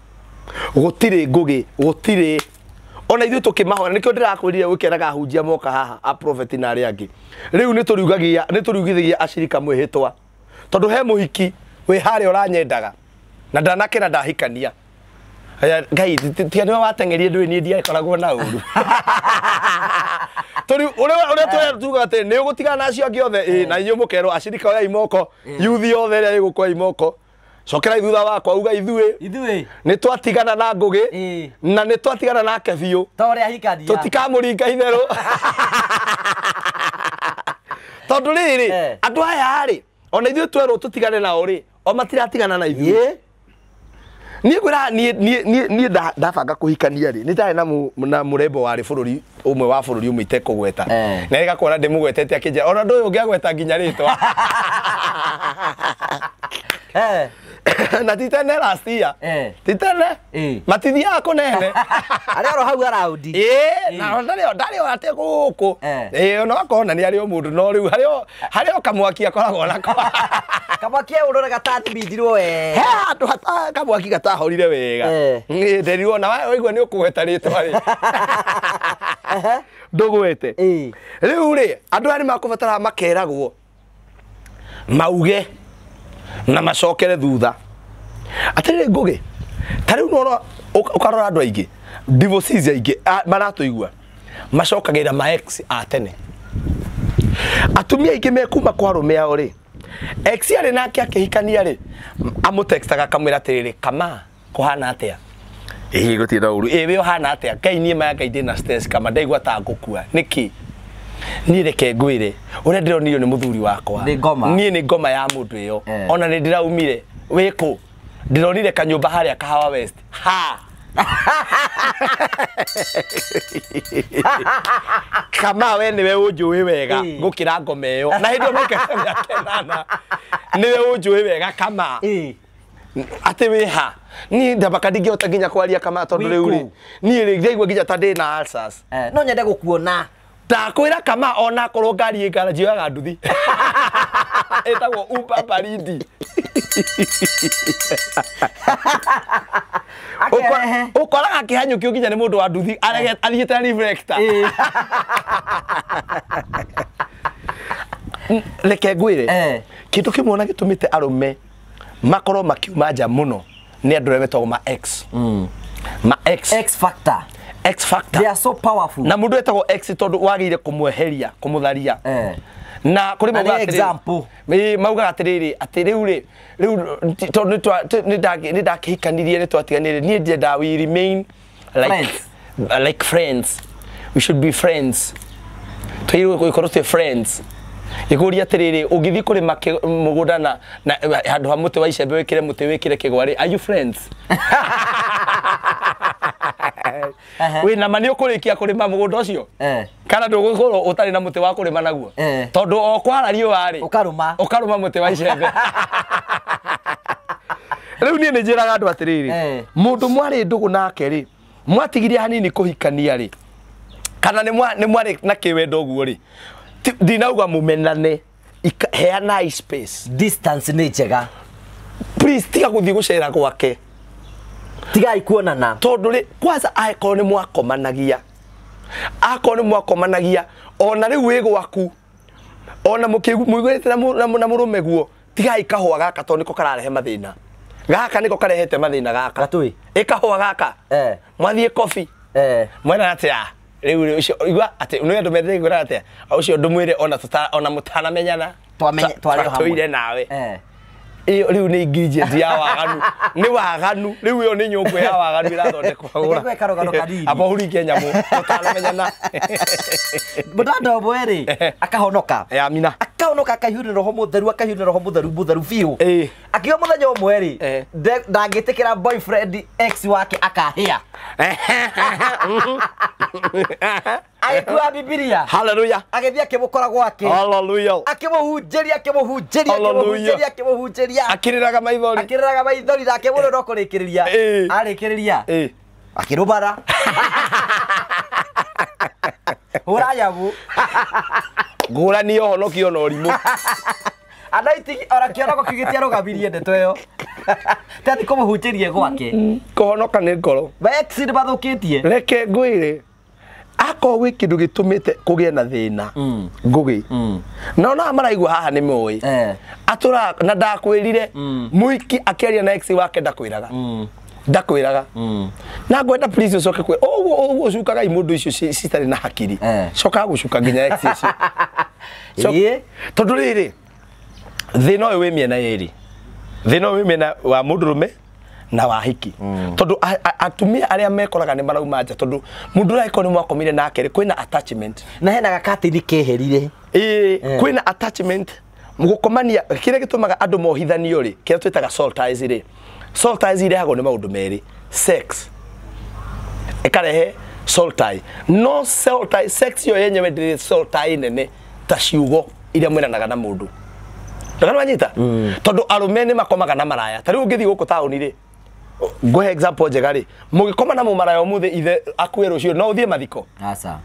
A: gũtirĩ Ngũgĩ gũtirĩ ona ithuĩ tũkĩmahoya nĩkĩo ndĩrakwĩrire gwĩkeraga ahunjia moka haha a prophet na arĩa angĩ rĩu nĩtũriugithagia acirika mwĩhĩtwa tondũ he mũhiki wĩ harĩa ũranyendaga na ndanakena ndahikania Ngai tiga nĩwe wateng'erie ndũĩ niĩ ndiakoragwo na ũru tondũ ũrĩa tũrĩa tugaga atĩ nĩ ũgũtigana na acio angĩ othe ĩ na inyuĩ mũkerwo acirika oyai moko yuthi othe ĩrĩa ĩgũkũ moko cokerai thutha wakwa uga ithuĩ nĩ twatigana na Ngũgĩ na nĩ twatigana nake biũ
B: ta ũrĩa ahikania
A: tũtikamũringa itherũ tondũ rĩrĩ andũ aya rĩ ona ithuĩ twerwo tũtigane nao rĩ o matiratigana na ithuĩ niĩ ngwĩra niĩ ndabanga kũhikania rĩ nĩ ndarĩ na mũrembo warĩ bũrũri ũmwe wa bũrũri ũmwe itekũgweta na ĩgakuona ndĩmũgwetete akĩnjĩra ona ndũyũ ũngĩagweta nginya rĩtwa Na ti tene last year. Ti tene. Matithiaga kũnene.
B: Arĩ oro hau around.
A: Ĩĩ, na ndarĩ o atĩ gũkũ. Ĩĩ, ona akona nĩ arĩ o mũndũ no rĩu harĩ o kamwaki akoragwo nako.
B: Kamwaki ũroraga ta thibindirwo wega.
A: He handũ kamwaki gatahorire wega. Ĩĩ, nderirwo na waigua nĩ ũkũgweta rĩtwa rĩ. Ndũgwete. Rĩu rĩ, andũ aya nĩ makũbatara makeragwo mauge na macokere thutha. Atĩrĩrĩ Ngũgĩ, ta rĩu nĩwona ũkarora andũ aingĩ, divorcees aingĩ maratũigua macokagĩra ma ex a tene. Atumia aingĩ mekuma kwa arũme ao rĩ, ex arĩ nake akĩhikania rĩ, amũtextaga akamwĩra atĩrĩrĩ, kama kũhana atĩa? Ĩĩ gũtirĩ na ũru. Ĩĩ we ũhana atĩa? Ngai niĩ maya Ngai ndĩna stress kama ndaigua ta ngũkua. Nĩkĩ? Niĩ reke ngwĩre ũrĩa ndĩronirio nĩ mũthuri wakwa. Niĩ nĩ ngoma ya mũndũ ĩyo. Ona nĩ ndĩraumire. Wĩkũ? Ndĩronire kanyũmba harĩa Kahawa West. Ha! Kama we nĩwe ũnjũĩ wega gũkĩra ngoma ĩyo. Na hĩndĩ ĩyo maikarĩte mĩaka ĩnana. Nĩwe ũnjũĩ wega kama. Atĩ wĩ ha? Niĩ ndambaka ndingĩhota nginya kwaria kama tondũ rĩu rĩ, niĩ rĩ ndaigua nginya ta ndĩna ulcers.
B: No nyende gũkuona.
A: Ndakwĩra kama ona korwo ngari ĩ ngaraji yoyaga nduthi. Ĩtagwo Uber Baridi. Ũkoraga kĩhanyũkio nginya nĩ mũndũ wa nduthi athiĩte na reflector. Reke ngwĩre, kĩndũ kĩmwe ona gĩtũmĩte arũme makorwo makiuma nja mũno nĩ andũ arĩa metagwo ma ex. Ma ex.
B: X factor.
A: X factor.
B: They are so powerful.
A: Na mũndũ etagwo ex tondũ wagĩrĩire kũmweheria, kũmũtharia. Na kũrĩ maugaga atĩrĩrĩ, maugaga atĩrĩrĩ, atĩ rĩu rĩ, rĩu tondũ nĩ ndakĩhikanirie nĩ twatiganire, niĩ ndiendaga we remain like friends. We should be friends. Twagĩrĩirwo gũkorwo twĩ friends. Gĩkũria atĩrĩrĩ, ũngĩthiĩ kũrĩma mũgũnda na handũ ha mũtĩ wa icembe wĩkĩre mũtĩ wĩkĩre kĩgwa rĩ, are you friends? Wĩna ma nĩ ũkũrĩkia kũrĩma mũgũnda ũcio? Kana ndũgũkorwo ũtarĩ na mũtĩ wa kũrĩma naguo? Tondũ o kwara riũa rĩ, ũkarũma mũtĩ wa icembe. Rĩu niĩ nĩ njĩraga andũ atĩrĩrĩ, mũndũ mwarĩ ndũgũ nake rĩ, mwatigirie hanini kũhikania rĩ, kana nĩ mwarĩ na kĩwendo ũguo rĩ, ndinauga mũmenane, heanai space.
B: Distance nĩ njega.
A: Please tiga gũthiĩ gũcera gwake.
B: Tigai kuonana.
A: Tondũ rĩ, kwanza angĩkorwo nĩ mwakomanagia, akorwo nĩ mwakomanagia, ona rĩu wĩ gwaku, ona mũiguĩte na mũrũme guo, tigai kahũa gaka tondũ nĩko kararehe mathĩna. Gaka nĩko karehete mathĩna gaka.
B: Gatũĩ?
A: Ĩ kahũa gaka. Mwathiĩ coffee. Mwena atĩa? Rĩu ũcio igua atĩ nĩ andũ mendete kwĩra atĩa? Ũcio ndũmwĩre ona mũtanamenyana. Twatũire nawe. Ĩyo rĩu nĩ ingredient ya waganu. Nĩ waganu. Rĩu ĩyo nĩ nyũngũ ya waganu ĩrathondekwo.
B: Reke ngwĩre karũgano kanini.
A: Amba ũringe nyamũ mũtanamenyana.
B: Mũndũ ũmwe rĩ, akahonoka.
A: Amina.
B: Akahonoka akaihũrwo nĩ roho mũtheru, akaihũrwo nĩ roho mũtheru mũtheru biũ. Akiuga mũthenya ũmwe rĩ, ndangĩtĩkĩra boyfriend ex wake akahĩa. Agĩkua Bibilia.
A: Hallelujah.
B: Agĩthiĩ akĩmũkora gwake.
A: Hallelujah.
B: Akĩmũhunjĩria, akĩmũhunjĩria, akĩmũhunjĩria, akĩmũhunjĩria.
A: Akĩrĩraga maithori.
B: Akĩrĩraga maithori nake mũndũ no kũrĩkĩrĩria. Arĩkĩrĩria. Akĩrũmara. Hũra nyamũ.
A: Ngũrani ũhonokio na ũrimũ.
B: Andũ aitigi ona kĩonoko kĩu gĩtiarũgamirie ndeto ĩyo. Ti atĩ kũmũhunjĩria gwake.
A: Kũhonoka nĩ ngoro.
B: Ma ex nĩ mathũkĩtie.
A: Reke ngwĩre, akorwo gwĩ kĩndũ gĩtũmĩte kũgĩe na thĩna, Ngũgĩ. Na ona maraigua haha nĩ moĩ. Atũra na ndakwĩrire, mũiki akĩaria na ex wake ndakwĩraga. Ndakwĩraga. Na ngwenda please ũcoke kwĩ ũguo ũguo ũcukaga imũndũ icio citarĩ na hakiri. Cokaga gũcuka nginya ex icio. Tondũ rĩrĩ, thĩna ũyũ wĩ mĩena ĩrĩ. Thĩna ũyũ wĩ mĩena wa mũndũrũme na wa hiki. Tondũ atumia arĩa mekoraga nĩ marauma nja tondũ mũndũ ũrĩa angĩkorwo nĩ mwakomire nake rĩ, kwĩna attachment.
B: Na hena gakatini keherire.
A: Ĩĩ, kwĩna attachment. Gũkomania kĩrĩa gĩtũmaga andũ mohithanio rĩ, kĩrĩa twĩtaga soul ties rĩ. Soul ties irehagwo nĩ maũndũ merĩ. Sex ĩkarehe soul tie. No soul tie, sex yo yenyewe ndĩrĩ soul tie nene ta ciugo iria mwĩranaga na mũndũ. Ndakana wanyita tondu arume ni makomaga na maraya ta riu ungithi guku tauni ri nguhe example njega ri mugikoma na mumaraya umuthi ithe akue rucio no uthie mathiko
B: aca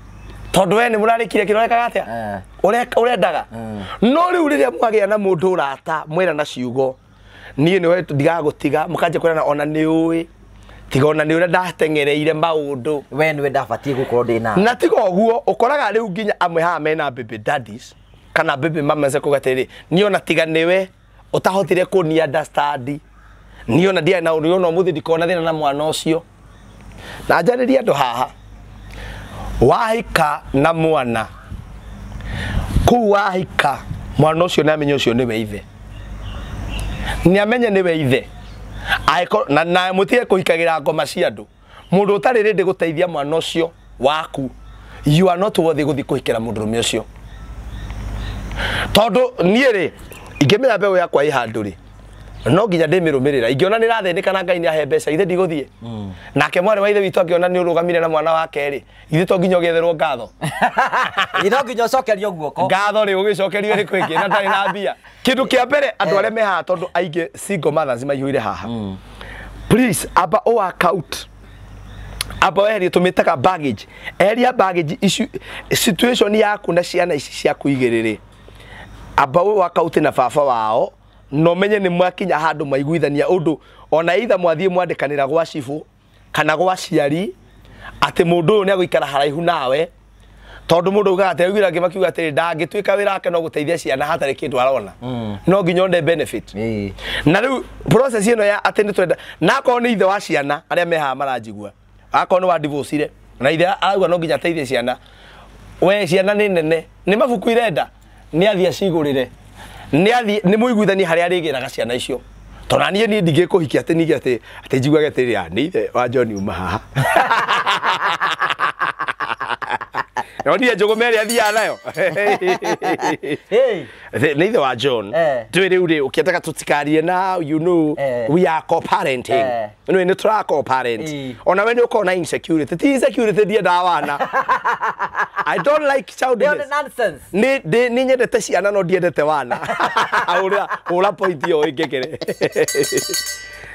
A: tondu we ni murarikirie kirorekaga atia urendaga no riu riria mwagia na mundu urata mwira na ciugo nie niwe ndigagutiga mukanje kwirana ona ni ui tiga ona ni uria ndatengereire maundu
B: we niwe ndabatie gukorwo ndina
A: na tiga uguo ukoraga riu nginya amwe haha mena baby daddies kana baby mamas kuga atiri ni ona tiga niwe utahotire kuni understand ni ona ndia na ona umuthi ndikona thina na mwana ucio na njaririe andu haha wahika na mwana kuu wahika mwana ucio ni amenye ucio niwe ithe ni amenye niwe ithe aiko na mutige kuhikagira ngoma cia andu mundu utari ready guteithia mwana ucio waku you are not worthy guthi kuhikira mundu ucio tondu nie ri ingimenya mbeu yakwa i handu ri no nginya ndimirumirira ingiona ni rathinika na Ngai ni ahe mbeca ithe ndiguthie nake mwari wa ithe witu akiona ni urugamire na mwana wake ri ithe to nginya ugetherwo ngatho
B: no nginya ucokerio guoko
A: ngatho ri ugicokerio ri kwingi na ndari na mbia kindu kia mbere andu aria me haha tondu aingi single mothers maihũire haha please aba o work out aba weherie tumitaga baggage eheria baggage issue situation yaku na ciana ici ciaku igĩrĩ aba o work out na baba wao no menye ni mwakinya handu maiguithania undu ona itha mwathie mwandikanira gwa cibu kana gwa ciari ati mundu uyu ni aguikara haraihu nawe tondu mundu ugaga ati aiguira angi makiuga ati ndangituika wira wake no guteithia ciana hatari kindu arona no nginya one benefit na riu process ino ya ati ni twenda na akorwo ni ithe wa ciana aria me haha maranjigua akorwo ni wa divorce na ithe arauga no nginya ateithie ciana we ciana ni nene ni mabuku irenda ni athie acigurire ni athi ni muiguithani haria arigiraga ciana icio tona nie nie ndingikuhikia ati nige ati ati njiguage ati ya ni ithe wa John uma haha no nie njugu meri athiaga nayo ni ithe wa John twi riu ri ukiendaga tutikarie na you know we are co-parenting no ni tura co-parent ona we ni ukorwo na insecurity ti insecurity ndiendaga wana I don't like childless
B: nonsense
A: ni ni nyendete ciana no ndiendete wana ura ura point yo ingekere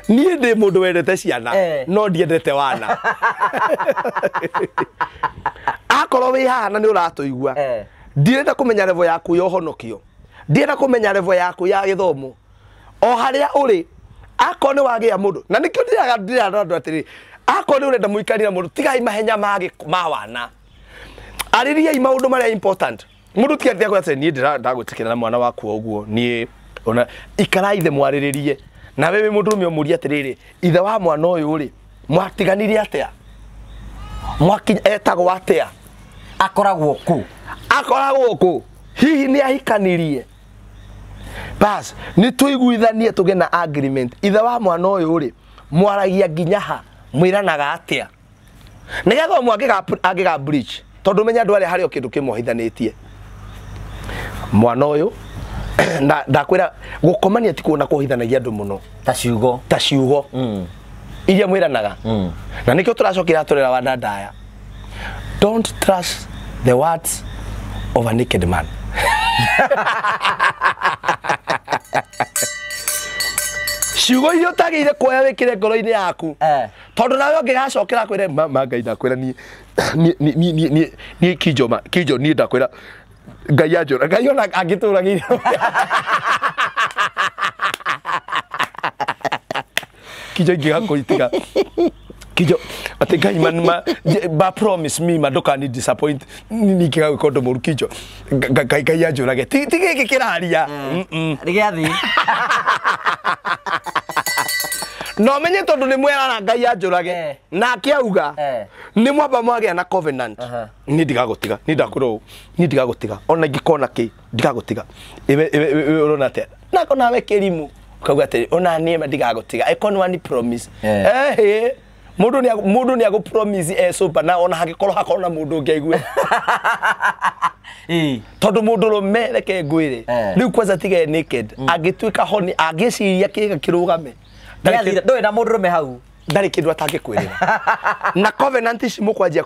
A: nie ndi mundu wendete ciana no ndiendete wana akorwo wi haha na ni uratuigua ndirenda kumenya level yaku ya uhonokio ndirenda kumenya level yaku ya githomo o haria uri akorwo ni wagia mundu na nikio ndiraga ndiraga andu atiri akorwo ni urenda muikarira mundu tigai mahenya ma wana aririai maundu maria important mundu tiatia kwa nie ndagwitikira na mwana waku uguo nie ona ikarai ithe mwariririe na wewe mundu rume umurie atiriri ithe wa mwana uyu ri mwatiganirie atia mwakinya etagwo atia
B: akoragwo ku
A: akoragwo ku hihi ni ahikanirie bas ni tuiguithanie tuge na agreement ithe wa mwana uyu ri mwaragia nginya ha mwiranaga atia nigetha omwe angiga bridge tondu menya andu aria hari o kindu kimwohithanitie mwana uyu na ndakwira gukomania ti kuona kuhithanagia andu muno
B: ta ciugo
A: iria mwiranaga na nikio turacokera turera wa ndandaya don't trust the words of a naked man ciugo iria utagĩrĩire kuoya wĩkĩre ngoro-inĩ yaku tondu nawe ũngĩgacokera kwĩre ma Ngai ndakwĩra niĩ Kijo ma Kijo niĩ ndakwĩra Ngai anjũra Ngai ona angĩtũragĩire Kijo ingĩgakũitiga Kijo ati Ngai man ma promise me ma ndũkani disappoint ni ingĩgagwĩka ũndũ mũru Kijo Ngai anjũrage ti gĩkĩ kĩraria
B: rĩgĩathiĩ
A: no menye tondu ni mwerana Ngai anjũrage nake auga ni mwamba mwagĩa na covenant ni ndigagũtiga ni ndakwĩra ũũ ni ndigagũtiga ona ingĩkona kĩ ndigagũtiga iwe ũrona atĩa nako nawe kĩrimũ ukauga atĩrĩ ona niĩ ma ndigagũtiga ĩkorwo nĩ wani promise mundu ni agũ promise e super na ona hagikorwo hakorwo na mundu ungi aigue tondu mundu rume reke ngwire riu kwanza tiga naked angituika honi angiciria kiga kirugame
B: ndũrĩ na mundu rume hau
A: ndari kindu atangikwirira na covenant ici mukwanjia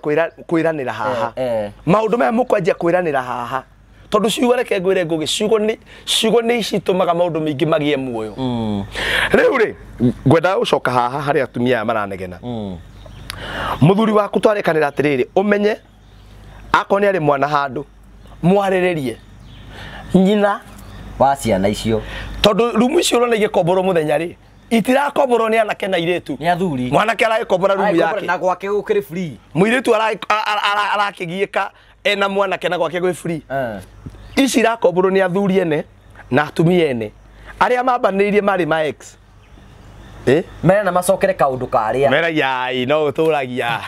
A: kwiranira haha maundu maya mukwanjia kwiranira haha Tondu ciugo reke ngwire Ngugi, ciugo ni citũmaga maũndũ maingĩ magĩe muoyo. Rĩu rĩ ngwenda gũcoka haha harĩ atumia aya maranegena. Mũthuri waku twarekanĩra atĩrĩrĩ, ũmenye akorwo nĩ arĩ mwana handũ mwarĩrĩrie nyina
B: wa ciana icio,
A: tondu rumu icio ũrona igĩkomborwo mũthenya rĩ itirakomborwo nĩ anake na airĩtu,
B: nĩ athuri.
A: Mwanake aragĩkombora rumu yake
B: na gwake gũkĩrĩ free,
A: mũirĩtu arakĩgiĩka ena mwanake na gwake gwĩ free. Ici irakomborwo nĩ athuri ene na atumia ene arĩa mambanĩirie marĩ ma ex.
B: Mera na macokere kaundu karia
A: mera yai no ũtũragia.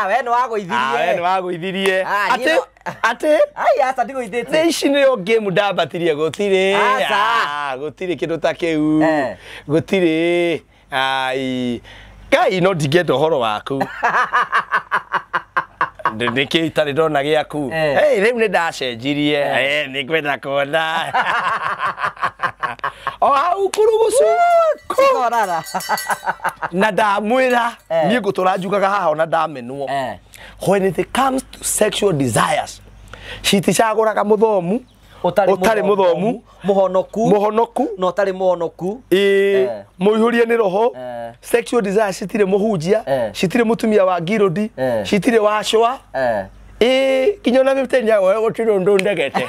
B: We nĩ wagũithirie.
A: We nĩ wagũithirie. Atĩ
B: ai aca ndigũithĩtie.
A: Nĩ ici nĩyo game ndambatirie gũtirĩ. Gũtirĩ kĩndũ ta kĩu. Gũtirĩ. Ai Ngai no ndingĩenda ũhoro waku. Nĩkĩ itarĩ ndona gĩaku. Hey, rĩu nĩ ndacenjirie. Nĩ ngwenda kuona. O hau kurugucu.
B: Cikorara.
A: Na ndamwĩra niĩ ngũtũra njugaga haha ona ndamenwo. When it comes to sexual desires, citicagũraga mũthomu, ũtarĩ mũthomu, mũhonoku
B: na ũtarĩ mũhonoku,
A: mũihũrie nĩ roho. Sexual desires citirĩ mũhunjia, citirĩ mũtumia wa ngirũndi, citirĩ wa cwa. Kinya ona mĩtenya gũtirĩ ũndũ ndegete.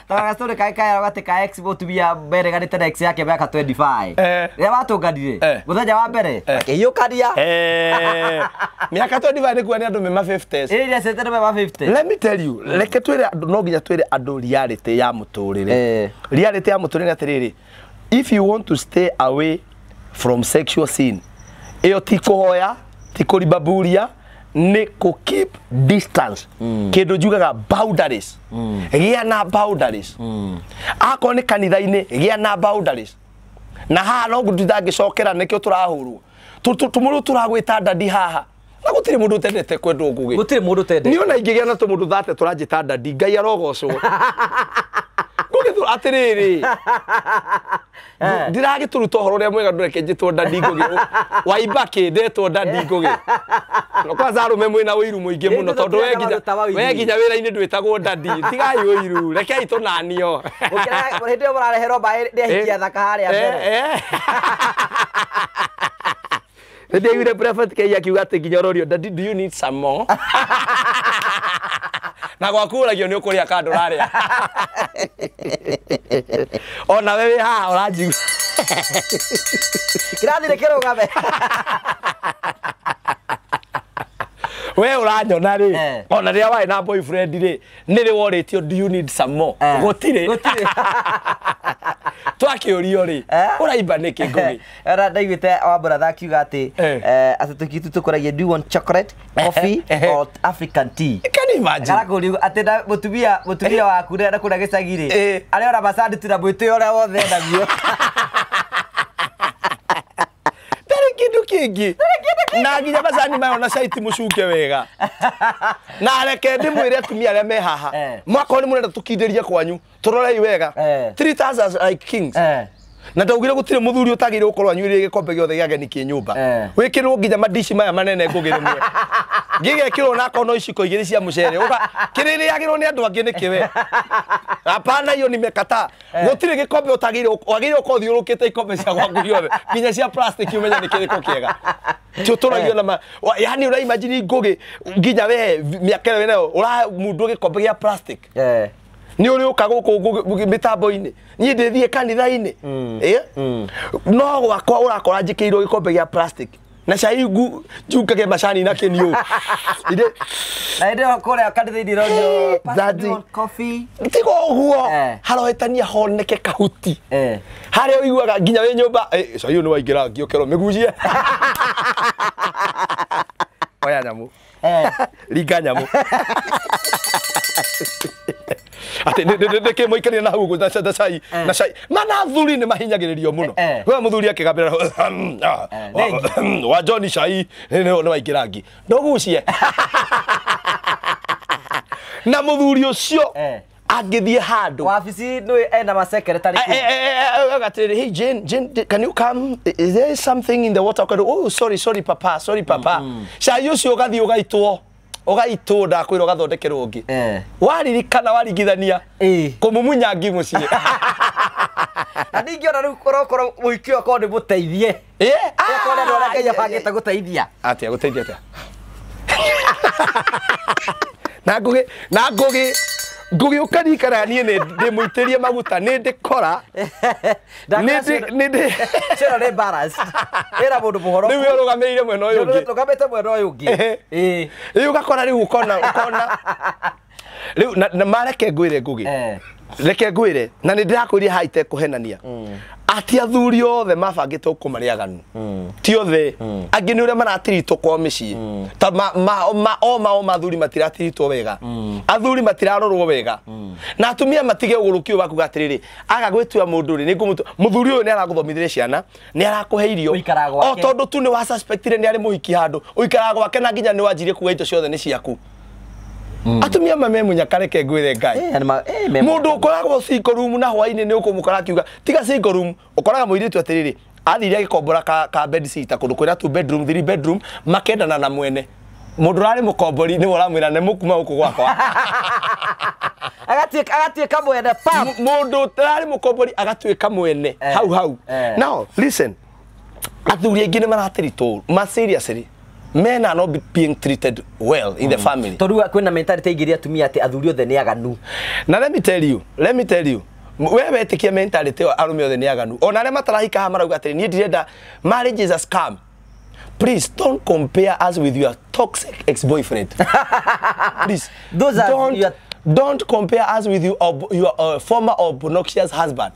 B: Gastori kai kai gati ka ex mũtumia mereganĩte na ex yake mĩaka 25. Rĩrĩa matũnganire mũthenya wa mbere akĩhiũkania.
A: Mĩaka 25 nĩ kuga nĩ andũ mema 50s.
B: Ĩĩ nĩ andũ mema 50s.
A: Let me tell you, reke twĩre andũ, no nginya twĩre andũ reality ya mũtũrĩre. Reality ya mũtũrĩre nĩ atĩrĩrĩ, if you want to stay away from sexual sin, ĩyo ti kũhoya, ti kũribaburia, nĩ kũ keep distance. Kĩndũ njugaga boundaries. Gĩa na boundaries. Akorwo nĩ kanitha-inĩ gĩa na boundaries. Na haha no ndangĩcokera nĩkĩo tũrahũrwo. Tũmũndũ tũragwĩta dadi haha. Na gũtirĩ mũndũ ũtendete kwendwo Ngugi.
B: Gũtirĩ mũndũ ũtendete.
A: Niĩ ona ingĩgĩa na tũmũndũ thate tũranjĩta dadi, Ngai arogocwo. Ngugi atĩrĩrĩ, ndiragĩtũruta ũhoro ũrĩa mwega ndũreke njĩtwo dadi Ngugi. Waimba kĩ ndetwo dadi Ngugi. No kwanza arũme mwĩna ũiru mũingĩ mũno tondũ we nginya wĩra-inĩ ndwĩtagwo dadi. Tigai ũiru, rekei tũnanio.
B: Hĩndĩ ĩyo mũrareherwo mbaĩ nĩ ahikia thaka harĩa mbere.
A: Nĩ ndaiguire Prophet Kei akiuga atĩ nginya ũrorio daddy, do you need some more? Na gwaku ũragio nĩ ũkũrĩa kana ndũrarĩa. Ona we wĩ haha ũranjigua.
B: Kĩrathi nĩ kĩrũgame.
A: We ũranyona rĩ, ona rĩrĩa warĩ na boyfriend rĩ, nĩ rĩ worĩtio do you need some more? Gũtirĩ. Twakĩũrio rĩ, ũraimba nĩkĩ Ngugi?
B: Ora ndaiguĩte wa brother akiuga atĩ atĩ tũkitu tũkũragia do you want chocolate, coffee or African tea?
A: Can you imagine?
B: Arakũria atĩ na mũtumia waku na kũrĩa gĩcagi rĩ, arĩa ona macani tu na mwĩtĩo ũrĩa wothe enaguo.
A: Ndarĩ kĩndũ kĩngĩ. Na nginya macani maya ona cai ti mũcunge wega. Na reke ndĩmwĩre atumia arĩa me haha, mwakorwo nĩ mũrenda tũkindĩrie kwanyu, tũrorei wega. Treat us as like kings. Na ndaugire gũtirĩ mũthuri ũtagĩrĩire gũkorwo anyuĩrĩire gĩkombe gĩothe gĩa ageni kĩ nyũmba. Wĩkĩrwo nginya mandici maya manene Ngugi rĩmwe. Gĩgekĩrwo na akorwo no iciko igĩrĩ cia mũcere. Kĩrĩrĩagĩrwo nĩ andũ angĩ nĩkĩ we? Hapana, hiyo nimekataa. Gũtirĩ gĩkombe ũtagĩrĩire, wagĩrĩire gũkorwo ũthiũrũrũkĩte ikombe cia gwaku ciothe, nginya cia plastic ũmenye nĩ kĩrĩkũ kĩega. Ti ũtũragio na yani ũra imagine Ngugi nginya we mĩaka ĩyo wĩnayo ũramundwo gĩkombe gĩa plastic. Nĩ ũrĩ ũka gũkũ mĩtambo-inĩ, niĩ ndĩthiĩ kanitha-inĩ. No gwakwa ũrakora njĩkĩirwo gĩkombe gĩa plastic na cai njungage macani na kĩniũ.
B: Na hĩndĩ ĩyo kũrĩa kanitha-inĩ ũronio
A: Daddy,
B: coffee.
A: Tiga ũguo harohetania honeke kahuti. Harĩa ũiguaga nginya wĩ nyũmba, cai ũyũ nĩ waingĩra ngĩũkerwo mĩgucie. Oya nyamũ. Ringa nyamũ. Atĩ nĩkĩ mũikarire na hau ũguo na cai na cai. Mana athuri nĩ mahinyagĩrĩrio mũno. We mũthuri akĩgambĩra wa John cai nĩ waingĩra ngi. Ndũgucie. Na mũthuri ũcio angĩthiĩ handũ
B: wabici nĩ ena masekretary.
A: Hey Jane, Jane, can you come? Is there something in the water? Oh, sorry, sorry papa, sorry papa. Cai ũcio ũgathiĩ ũgaitwo. Ũgaitwo ndakwĩra ũgathondekerwo ũngĩ. Waririkana waringithania. Kũmumunya ngi mũciĩ.
B: Na ningĩona rĩu korokoro mũhiki ũyũ akorwo nĩ mũteithie. Akorwo nĩ andũ arĩa Ngai abangĩte gũteithia.
A: Atĩa gũteithia atĩa? Na ngũgĩ na ngũgĩ ngũgĩ ũkaririkana niĩ nĩ ndĩmũitĩrie maguta nĩ ndĩkora. Nĩ ndĩ
B: Cero nĩ balanced. Ĩra mũndũ mũhoro.
A: Rĩu ũrũgamĩrĩire mwena ũyũ ũngĩ.
B: Rũgamĩte mwena ũyũ ũngĩ.
A: Rĩu ũgakora rĩu ũkona rĩu na mareke ngwĩre Ngũgĩ. Reke ngwĩre na nĩ ndĩrakwĩria haha itekũhenania. Ati athuri othe mabangĩte gũkũ marĩ aganu. Ti othe. Angĩ nĩ ũrĩa maratiritwo kwao mĩciĩ. Ta ma athuri matiratiritwo wega. Athuri matirarorwo wega. Na atumia matige ũgũrũki ũyũ wa kuga atĩrĩrĩ, aga gwĩtua mũndũ rĩ, nĩngũmũtua. Mũthuri ũyũ nĩ aragũthomithirie ciana, nĩ arakũhe irio. O tondũ tu nĩ wa suspectire nĩ arĩ mũhiki handũ, ũikaraga gwake na nginya nĩ wanjirie kuga indo ciothe nĩ ciaku. Atumia mame munyaka reke ngwĩre Ngai. Mũndũ ũkoragwo single room na hwainĩ nĩ ũkũmũkora akiuga tiga single room, ũkoraga mũirĩtu atĩrĩrĩ, athire agĩkombora ka bed sitter kũndũ kwĩna 2 bedroom 3 bedroom makendana na mwene. Mũndũ ũrarĩ mũkombori nĩwe ũramwĩra nĩ mũkuma gũkũ gwakwa.
B: Agatuĩka mwene pam.
A: Mũndũ ũtararĩ mũkombori agatuĩka mwene hau hau. Now listen, athuri aingĩ nĩ maratiritwo ma seriously. Men are not being treated well in the family.
B: Tondu kwina mentality ingĩ atumia ati athuri othe nĩ aganu.
A: Na let me tell you, we wetikia mentality arume othe nĩ aganu. Ona arĩa matarahika haha marauga atĩrĩ, niĩ ndirenda marriage is a scam. Please don't compare us with your toxic ex-boyfriend. Please.
B: Those are your...
A: Don't compare us with your former obnoxious husband.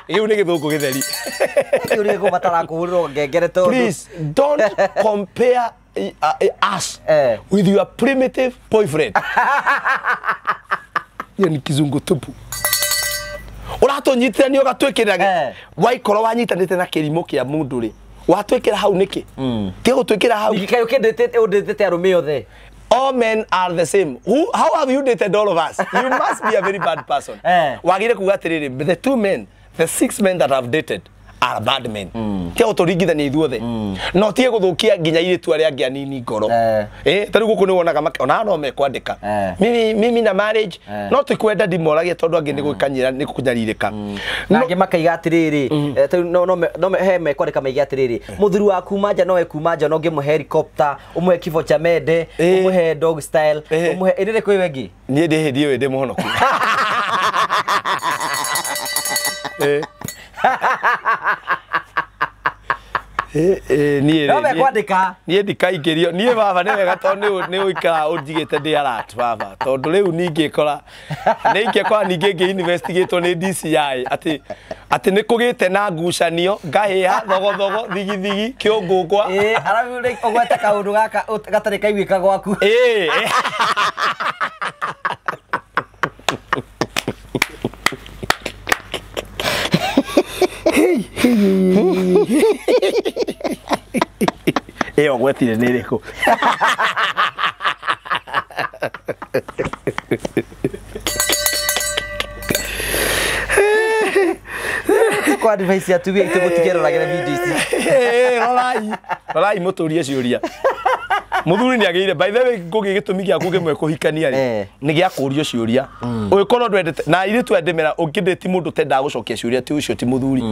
A: Gĩu nĩ gĩthũngũ gĩtheri. Please don't compare us with your primitive boyfriend. Hiyo ni kizungu tupu. Ũratũnyitithania ũgatwĩkĩra waikorwo wanyitanĩte na kĩrimũ kĩa mũndũ rĩ, watwĩkĩra hau nĩkĩ? Tiga gũtwĩkĩra hau.
B: Nĩkĩ ũndĩtĩte arũme othe?
A: All men are the same. How have you dated all of us? You must be a very bad person. Wagire kuga atĩrĩrĩ, the 2 men, the 6 men that I've dated are bad men. Tiga gũtũringithania ithuothe. No tige gũthũkia nginya airĩtu arĩa angĩ anini ngoro. Ta rĩu gũkũ nĩ wonaga ona no mekwandĩka. Mimi na marriage no tũkwenda ndimoragia tondũ angĩ nĩ gwĩkanyĩra nĩ kũnyarirĩka.
B: Na angĩ makaiga atĩrĩrĩ, no he mekwandĩka maiga atĩrĩrĩ, mũthuri wa kuma nja no ekuma nja no ũngĩmũhe helicopter, ũmũhe kifo cha mende, ũmũhe dog style, ũmũhe ĩrĩrĩ kwĩ wengi.
A: Niĩ ndĩ hĩndĩ ĩyo ndĩ mũhonoku. Niĩ niĩ ndikaingĩrio niĩ baba nĩ wega tondũ nĩ ũikaraga ũnjigĩte ndĩ alert baba tondũ rĩu ningĩkora nĩ ingĩkora ningĩ ngĩ investigatwo nĩ DCI atĩ atĩ nĩ kũgĩte na ngucanio ngahĩha thogothogo thigithigi kĩũngũngwa
B: arabu ũgwete kaũndũ gaka gatarĩ kaiguĩka gwaku.
A: Ĩyo gwetire nĩ ĩrĩkũ?
B: Kwa advice atumia aitũ mũtikeroragĩre video ici.
A: Rorai rorai mũtũrie ciũria. Mũthuri nĩ agĩire by the way ngũgĩ gĩtũmi gĩaku kĩmwe kũhikania rĩ nĩ gĩa kũrio ciũria. Ũngĩkorwo ndwendete na airĩtu aya ndĩmera ũngĩndĩti mũndũ ũtendaga gũcokia ciũria ti ũcio ti mũthuri.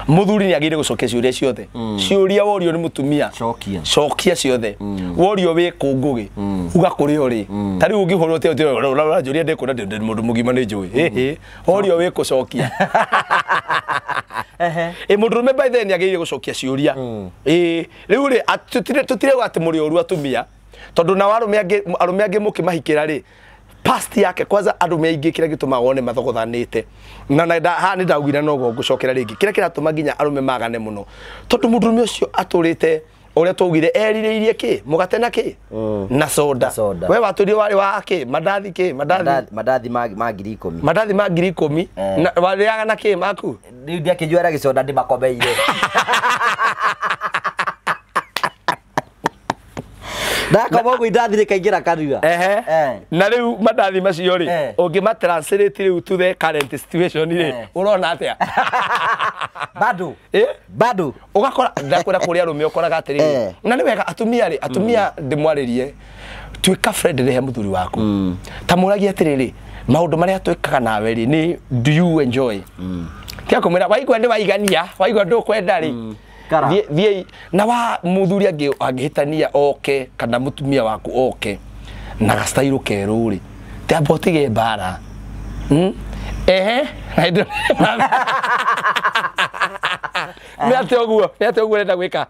A: Mũthuri nĩ agĩire gũcokia ciũria ciothe. Ciũria worio nĩ mũtumia
B: cokia
A: cokia ciothe. Worio wĩ kũ Ngũgĩ uga kũrĩa ũrĩ. Ta rĩu ũngĩhũrwo atĩ ũranjũria ndĩ kũ na ndĩ mũndũ mũgima nĩ njũĩ. Worio wĩ kũ cokia. Mũndũrũme by the way nĩ agĩrĩire gũcokia ciũria. Rĩu rĩ tũtirauga atĩ mũrĩ ũru atumia tondũ nao arũme angĩ mũkĩmahikĩra rĩ past yake kwanza arũme aingĩ kĩrĩa gĩtũmaga wone mathogothanĩte na haha nĩ ndaugire noguo ngũcokera rĩngĩ kĩrĩa kĩratũma nginya arũme magane mũno tondũ mũndũrũme ũcio atũrĩte ũrĩa twaugire erirĩirie kĩ mũgate na kĩ na soda. We watũrire warĩ wa kĩ mandathi kĩ
B: mandathi ma 10,000
A: mandathi ma 10,000 na warĩaga na kĩ maku
B: rĩu ndiakĩnjuĩra gĩcoda ndĩmakomeire. Ndakoma ũguo indathi rĩkaingĩra kanua.
A: Ehe. Na rĩu mandathi macio rĩ, ũngĩma translate rĩu to the current situation rĩ, ũrona atĩa?
B: Bado. Bado.
A: Ũgakora ndakwĩra kũrĩa arũme ũkoraga atĩrĩrĩ. Na nĩ wega atumia rĩ, atumia ndĩmwarĩrie, tuĩka friend rĩ he mũthuri waku. Ta mũragie atĩrĩrĩ, maũndũ marĩa twĩkaga nawe rĩ, nĩ do you enjoy? Tiga kũmwĩra waigua nĩ waigania, waigua ndũkwenda rĩ. Thiĩ na wa mũthuri angĩhĩtania oke kana mũtumia waku oke na gastairo kerũ rĩ, tiamba ũtige mbara. Ehe. Nĩ atĩa ũguo, nĩ atĩa ũguo ũrenda gwĩka?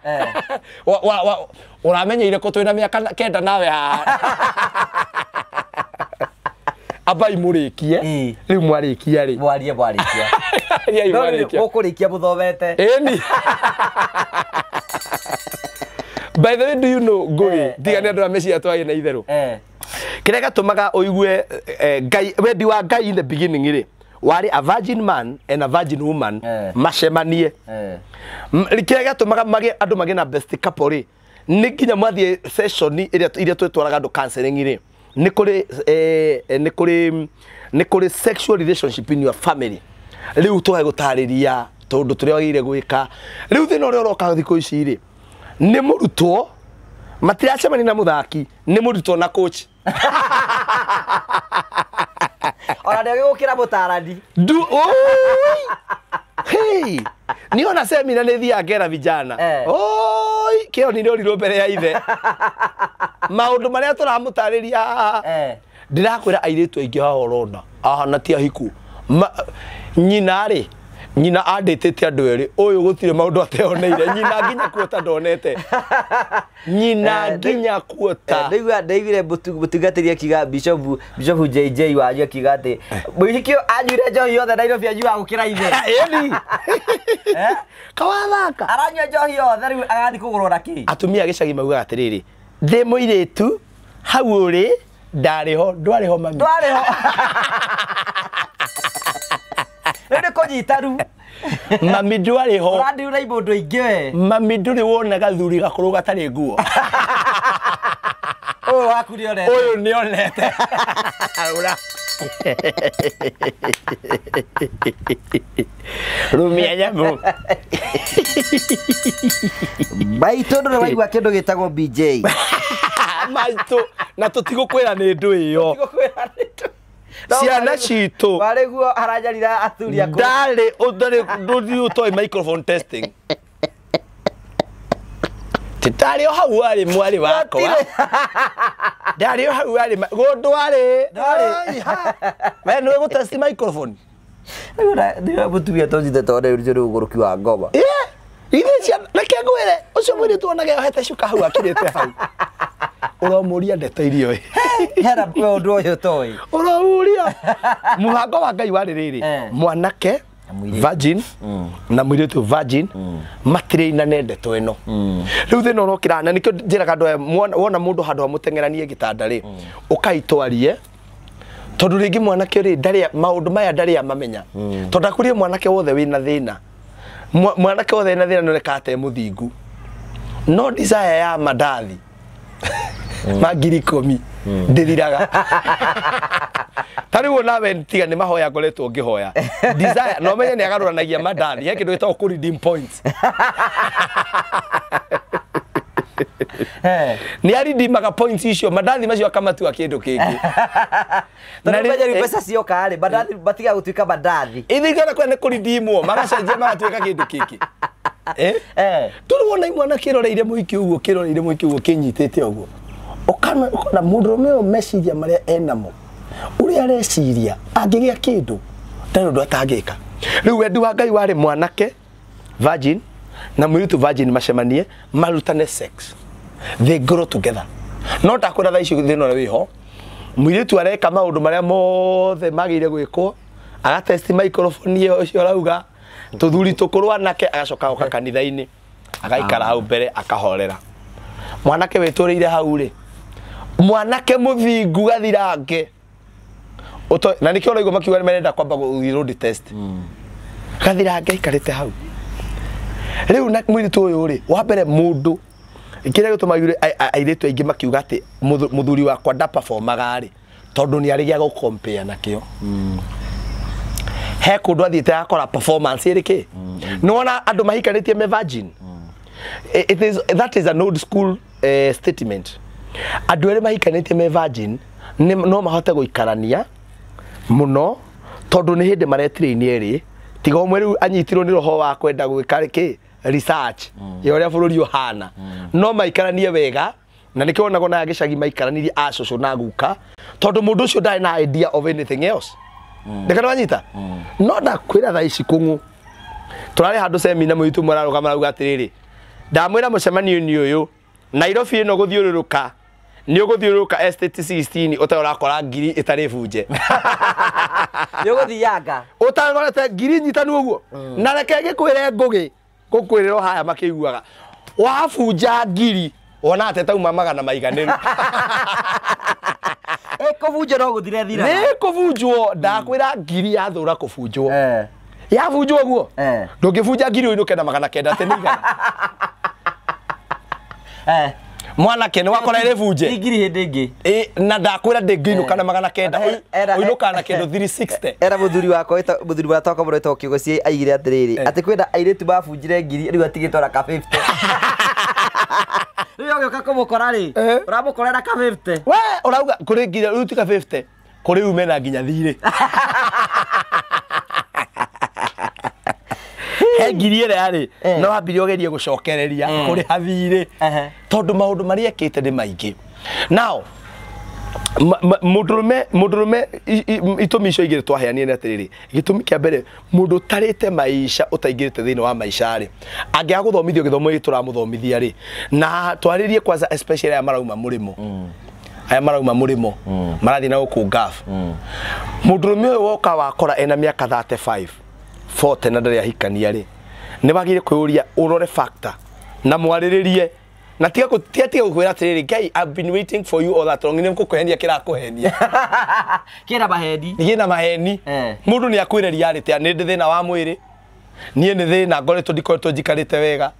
A: Ũramenyeire kũ twĩna mĩaka 9 nawe haha? Ambai mũrĩkie, rĩu mwarĩkia rĩ.
B: Mwarie mwarĩkia. Mũkũrĩkia mũthomete.
A: Ĩni. By the way, do you know Ngũgĩ, tiga nĩ andũ a mĩciĩ twagĩ na itherũ. Kĩrĩa gĩatũmaga ũigue Ngai, wendi wa Ngai in the beginning rĩ, warĩ a virgin man and a virgin woman macemanie. Kĩrĩa gĩatũmaga andũ magĩe na best couple rĩ, nĩ nginya mwathiĩ session iria twĩtwaraga andũ counseling rĩ, nĩ kũrĩ sexual relationship in your family. Rĩu tũgagũtarĩria tondũ tũrĩa wagĩrĩire gwĩka. Rĩu thĩna ũrĩa ũroka thikũ ici rĩ, nĩ mũrutwo matiracemania na mũthaki, nĩ mũrutwo na coach.
B: Ona nĩ ũgĩgũkĩra mũtarani.
A: Hey, niona semina nĩ thiaga ngera vijana. Oi, kĩo nĩ rĩorirwo mbere ya ithe. Maũndũ marĩa tũramũtarĩria. Ndĩrakwĩra airĩtu aingĩ haha ũrona, ahana ti ahiku. Nyina rĩ, nyina andĩtĩte andũ erĩ, ũyũ gũtirĩ maũndũ ateoneire, nyina nginya kuota ndonete. Nyina nginya kuota.
B: Ndaiguire mũtungatĩri akiuga Bishop JJ wanyu akiuga atĩ mũhiki anyuire njohi yothe Nairobi anyuaga gũkĩra ithe.
A: Ĩni. Kawathaka.
B: Aranyua njohi yothe rĩu agathiĩ kũgũrwo na kĩ?
A: Atumia a gĩcagi maugaga atĩrĩrĩ, ndĩ mũirĩtu, hau ũrĩ, ndarĩ ho, ndwarĩ ho mami.
B: Ndwarĩ ho. Rĩu nĩ kũnyita ru.
A: Mami ndwarĩ ho.
B: Ũrandiura ibũndũ ingĩ we.
A: Mami ndũrĩ wona gathuri gakũrũ gatarĩ nguo.
B: Ũyũ waku nĩ onete.
A: Ũyũ nĩ onete. Ũra. Rumia nyamũ.
B: Maitũ ndũrĩ waigua kĩndũ gĩtagwo BJ.
A: Maitũ na tũtigũkwĩra nĩ ndũ ĩyo.
B: Tũtigũkwĩra nĩ ndũ.
A: Ciana citũ
B: warĩ guo haranyarira athuri akũrũ.
A: Ndarĩ ndũthiĩ ũtoĩ microphone testing. Ndarĩ o hau warĩ mwarĩ wakwa. Ndarĩ o hau warĩ gũndũ warĩ.
B: Ndwarĩ.
A: We nĩwe gũtest microphone.
B: Rĩu mũtumia tũnjite tondũ rĩu ũgũrũki wa ngoma.
A: Ithe ciana reke ngwĩre ũcio mũirĩtu wonaga ohete cuka hau akirĩte hau. Ũramũria ndeto iria ĩ.
B: Hena ũndũ ũyũ toĩ.
A: Ũramũria. Mũbango wa Ngai warĩ rĩrĩ, mwanake virgin na mũirĩtu virgin matirĩinane ndeto ĩno. Rĩu thĩna ũrokĩra na nĩkĩo njĩraga andũ aya, wona mũndũ handũ ha mũteng'eranie gĩtanda rĩ, ũkaitwarie tondũ rĩngĩ mwanake rĩ ndarĩ maũndũ maya ndarĩ amamenya. Tondũ akũrie mwanake wothe wĩna thĩna. Mwanake wothe wĩna thĩna nĩonekaga ta e mũthingu. No desire ya mandathi ma 10,000 ndĩthiraga. Ta rĩu nawe tiga nĩ mahoya ngoretwo ngĩhoya. Desire no menye nĩ agarũranagia mandathi, he kĩndũ gĩtagwo kũ redeem points. Nĩ aridimaga points icio, mandathi macio akamatua kĩndũ kĩngĩ.
B: Na rĩu mbeca cioka rĩ, mandathi matiga gũtuĩka mandathi.
A: Ithe kwa nĩ kũridimwo, magacenjia magatuĩka kĩndũ kĩngĩ. Tondũ wona imwana kĩroreire mũhiki ũguo, kĩroreire mũhiki ũguo, kĩnyitĩte ũguo. Ũkona mũndũrũme ũyũ meciria marĩa enamo, ũrĩa areciria, angĩgĩa kĩndũ, ndarĩ ũndũ atangĩka. Rĩu wendi wa Ngai warĩ mwanake virgin na mũirĩtu virgin macemanie, marutane sex. They grow together. No ndakwĩra thaa ici thĩna ũrĩa wĩho, mũirĩtu areka maũndũ marĩa mothe magĩrĩire gwĩkwo, agatest microphone ĩyo ũcio ũrauga, tũthuri tũkũrũ anake, agacoka agoka kanitha-inĩ, agaikara hau mbere akahorera. Mwanake wĩtũrĩire hau rĩ, mwanake mũthingu gathirange. Na nĩkĩo ũraigua makiuga nĩ marenda kwamba gũthiĩ road test. Gathirange aikarĩte hau. Rĩu na mũirĩtu ũyũ rĩ, wa mbere mũndũ Kĩrĩa gĩtũmaga airĩtu aingĩ makiuga atĩ mũthuri wakwa ndaperformaga rĩ, tondũ nĩ arĩ gĩa gũcompare nakĩo. He kũndũ athiĩte akora performance ĩrĩ kĩ. Nĩwona andũ mahikanĩtie me virgin. It is, that is an old school statement. Andũ erĩ mahikanĩtie me virgin no mahote gũikarania mũno tondũ nĩ hĩndĩ maretiraini erĩ, tiga ũmwe rĩu anyitirwo nĩ roho wa kwenda gwĩka kĩ research ya ũrĩa bũrũri ũhana. No maikaranie wega, na nĩkĩo wonagwo na gĩcagi maikaranirie a cũcũ na guka, tondũ mũndũ ũcio ndarĩ na idea of anything else. Ndekana wanyita? No ndakwĩra thaa ici kũng'ũ. Tũrarĩ handũ semina mũitũ mararũgama marauga atĩrĩrĩ, ndamwĩra mũcemanio-inĩ ũyũ Nairobi ĩno gũthiũrũrũka nĩ ũgũthiũrũrũka estate 16 ũtarĩ ũrakora ngiri ĩtarĩ bunje.
B: Nĩ ũgũthianga.
A: Ũtangorete ngiri nyitanu ũguo. Na reke ngĩkwĩre Ngũgĩ, ngũkwĩrĩra haya makĩiguaga. Wabunja ngiri wona atĩ tauma magana maiganĩru.
B: Ĩkũbunjwo no gũthire thiraga.
A: Nĩ kũbunjwo, ndakwĩra ngiri yathũra kũbunjwo. Yabunjwo ũguo. Ndũngĩbunja ngiri ũinũke na 900 atĩ nĩ igana. Mwanake nĩ wakora ĩrĩ bunje.
B: Ngiri hĩndĩ ĩngĩ.
A: Na ndakwĩra ndĩngĩinũka na 900, ũinũkaga na kĩndũ 360.
B: Era mũthuri wakwa mũthuri wa twakwa mũno wĩtagwo Kĩgoci aigire atĩrĩrĩ, atĩ kwĩna airĩtu mabunjire ngiri rĩu atigĩtwo na ka 50. Rĩu ũgĩũka kũmũkora rĩ, ũramũkora na ka 50.
A: We ũrauga kũrĩ nginya rĩu ti ka 50, kũrĩ ume na nginya thirĩ. He ngiri ĩrĩa rĩ, no wambire ũgerie gũcokereria kũrĩha thirĩ, tondũ maũndũ marĩa ekĩte nĩ maingĩ. Now mũndũrũme itũmi icio igĩrĩ twaheanire nĩ atĩrĩrĩ, gĩtũmi kĩa mbere, mũndũ ũtarĩte maica ũtaingĩrĩte thĩinĩ wa maica rĩ, angĩaga gũthomithio gĩthomo gĩkĩ tũramũthomithia rĩ, na twarĩrie kwanza especially aya marauma mũrĩmo. Aya marauma mũrĩmo, marathiĩ na gũkũ Gulf. Mũndũrũme ũyũ woka wakora ena mĩaka 35, 40 na ndarĩ ahikania rĩ, nĩ wagĩrĩire kwĩyũria ũrore factor na mwarĩrĩrie. Na tiga gũkwĩra atĩrĩrĩ, Ngai, I've been waiting for you all that long. Nĩ ngũkũhenia kĩrakũhenia.
B: Kĩna maheni.
A: Kĩna maheni. Mũndũ nĩ akwĩre reality, nĩ ndĩ thĩna wa mwĩrĩ. Niĩ nĩ thĩna ngoretwo ndikoretwo njikarĩte wega.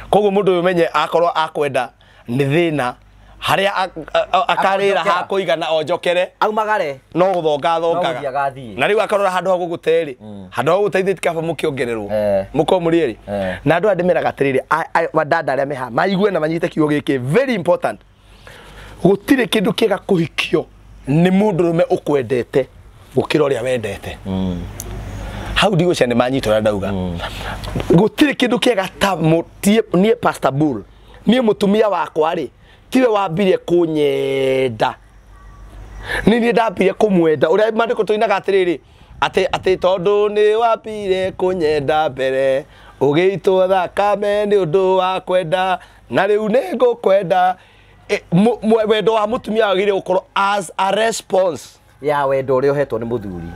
A: Koguo mũndũ ũyũ menye akorwo akwenda nĩ thĩna harĩa akarĩra hakũigana onjokere.
B: Aumagare.
A: No gũthonga thongaga. Na rĩu akarora handũ ha gũgũte rĩ, handũ ha gũgũteithia kaba mũkĩongererwo. Mũkorwo mũrĩ erĩ. Na andũ aya ndĩmeraga atĩrĩrĩ, wadada arĩa me haha maigue na manyite kiugo gĩkĩ very important. Gũtirĩ kĩndũ kĩega kũhikio nĩ mũndũrũme ũkwendete gũkĩra ũrĩa wendete. Hau ndigũcia nĩ manyita ũrĩa ndauga. Gũtirĩ kĩndũ kĩega ta niĩ Pastor Bull, niĩ mũtumia wakwa rĩ, tiwe wambirie kũnyenda, nĩ niĩ ndambirie kũmwenda. Ũrĩa maandĩko tũinaga atĩrĩrĩ, atĩ tondũ nĩ wambire kũnyenda mbere, ũgĩitwo thakame nĩ ũndũ wa kwenda, na rĩu nĩ ngũkwenda. Wendo wa mũtumia wagĩrĩire gũkorwo as a response
B: ya wendo ũrĩa ũhetwo nĩ mũthuri.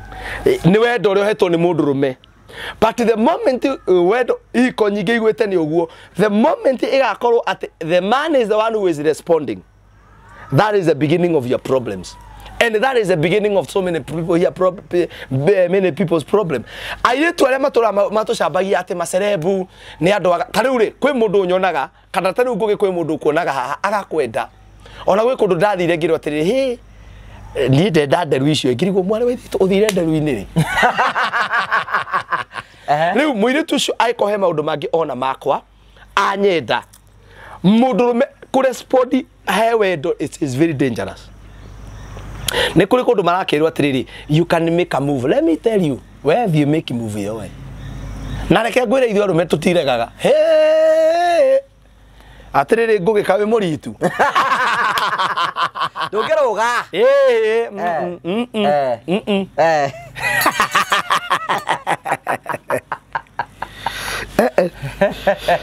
A: Nĩ wendo ũrĩa ũhetwo nĩ mũndũrũme. But the moment wendo iko nyingĩ igwĩte nĩ ũguo, the moment ĩgakorwo atĩ the man is the one who is responding, that is the beginning of your problems. And that is the beginning of so many people here, many people's problem. Airĩtu arĩa matũraga matũcambagia atĩ macerebu nĩ andũ ta rĩu rĩ, kwĩ mũndũ ũnyonaga, kana ta rĩu Ngũgĩ kwĩ mũndũ ũkuonaga haha agakwenda. Ona gwĩ kũndũ ndathire ngĩrwo atĩrĩrĩ, hĩ, niĩ ndenda nderu icio, ngĩrigwo mwarĩ wa ithe ũthire nderu-inĩ rĩ. Rĩu mũirĩtu ũcio angĩkorwo he maũndũ mangĩ ona makwa anyenda, mũndũrũme kũrespond he wendo, it is very dangerous. Nĩ kũrĩ kũndũ marakĩrwo atĩrĩrĩ, you can make a move. Let me tell you, we thiĩ make move ĩyo we. Na reke ngwĩre ithuĩ arũme tũtiregaga. Atĩrĩrĩ Ngũgĩ ka wĩ mũritu.
B: Ndũngĩrũga.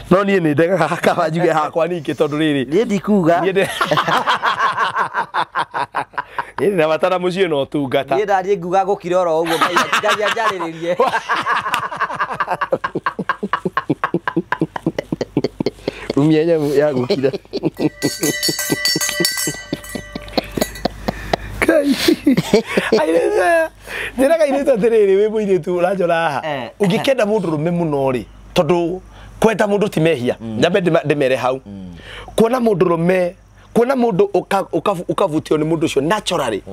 A: No niĩ nĩ ndegaga kaba njuge hakwa ningĩ tondũ rĩrĩ.
B: Niĩ ndikuga.
A: Niĩ ndĩ bata na mũciĩ na ũtungata.
B: Niĩ ndathiĩ nguga gũkira oro ũguo Ngai anjarĩrĩrie.
A: Umia nyamũ ya gũkira. Njĩraga airĩtu atĩrĩrĩ, wĩ mũirĩtu ũranjora haha, ũngĩkenda mũndũrũme mũno rĩ, tondũ Kwenda mundu ti mehia. Nyambe ndimere hau. Kuona mundu rume, kuona mundu ukavutio ni mundu ucio naturally.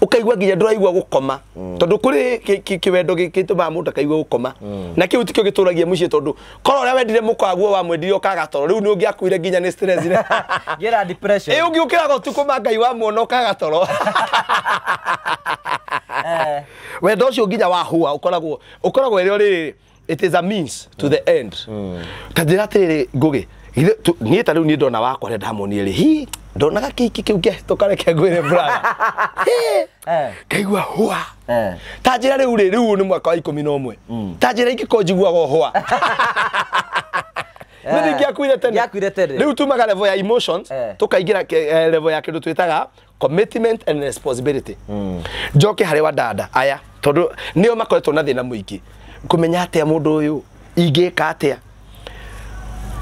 A: Ukaigua nginya nduraigua gukoma. Tondu kuri kiwendo gitumaga mundu akaigua gukoma. Na kiu tikio gituragia mucii tondu korwo uria wendire mukaguo wa mwendire ukaga toro riu ni ungiakuire nginya ni stress ne.
B: Gira depression.
A: Ĩ ungiukiraga utuku ma Ngai wa muona ukaga toro. Wendo ucio nginya wahua ukoragwo ĩrĩ rĩrĩ. It is a means to the end. Ta njĩra atĩrĩrĩ Ngugi, niĩ ta rĩu niĩ ndona wakwa rĩa ndamuonire rĩ, hi ndonaga kĩhiki kĩu kĩahĩtũka reke ngwĩre brother. Ngaigua hua. Ta njĩra rĩu rĩ, rĩu nĩ mwaka wa 11. Ta njĩra ingĩkorwo njiguaga hua. Nĩ ndingĩakuire tene.
B: Ngĩakuire tene.
A: Rĩu tumaga level ya emotions, tũkaingĩra level ya kĩndũ twĩtaga commitment and responsibility. Njoke harĩ wadada aya, tondũ nĩo makoretwo na thĩna mũingĩ. Kumenya atia mundu uyu ingika atia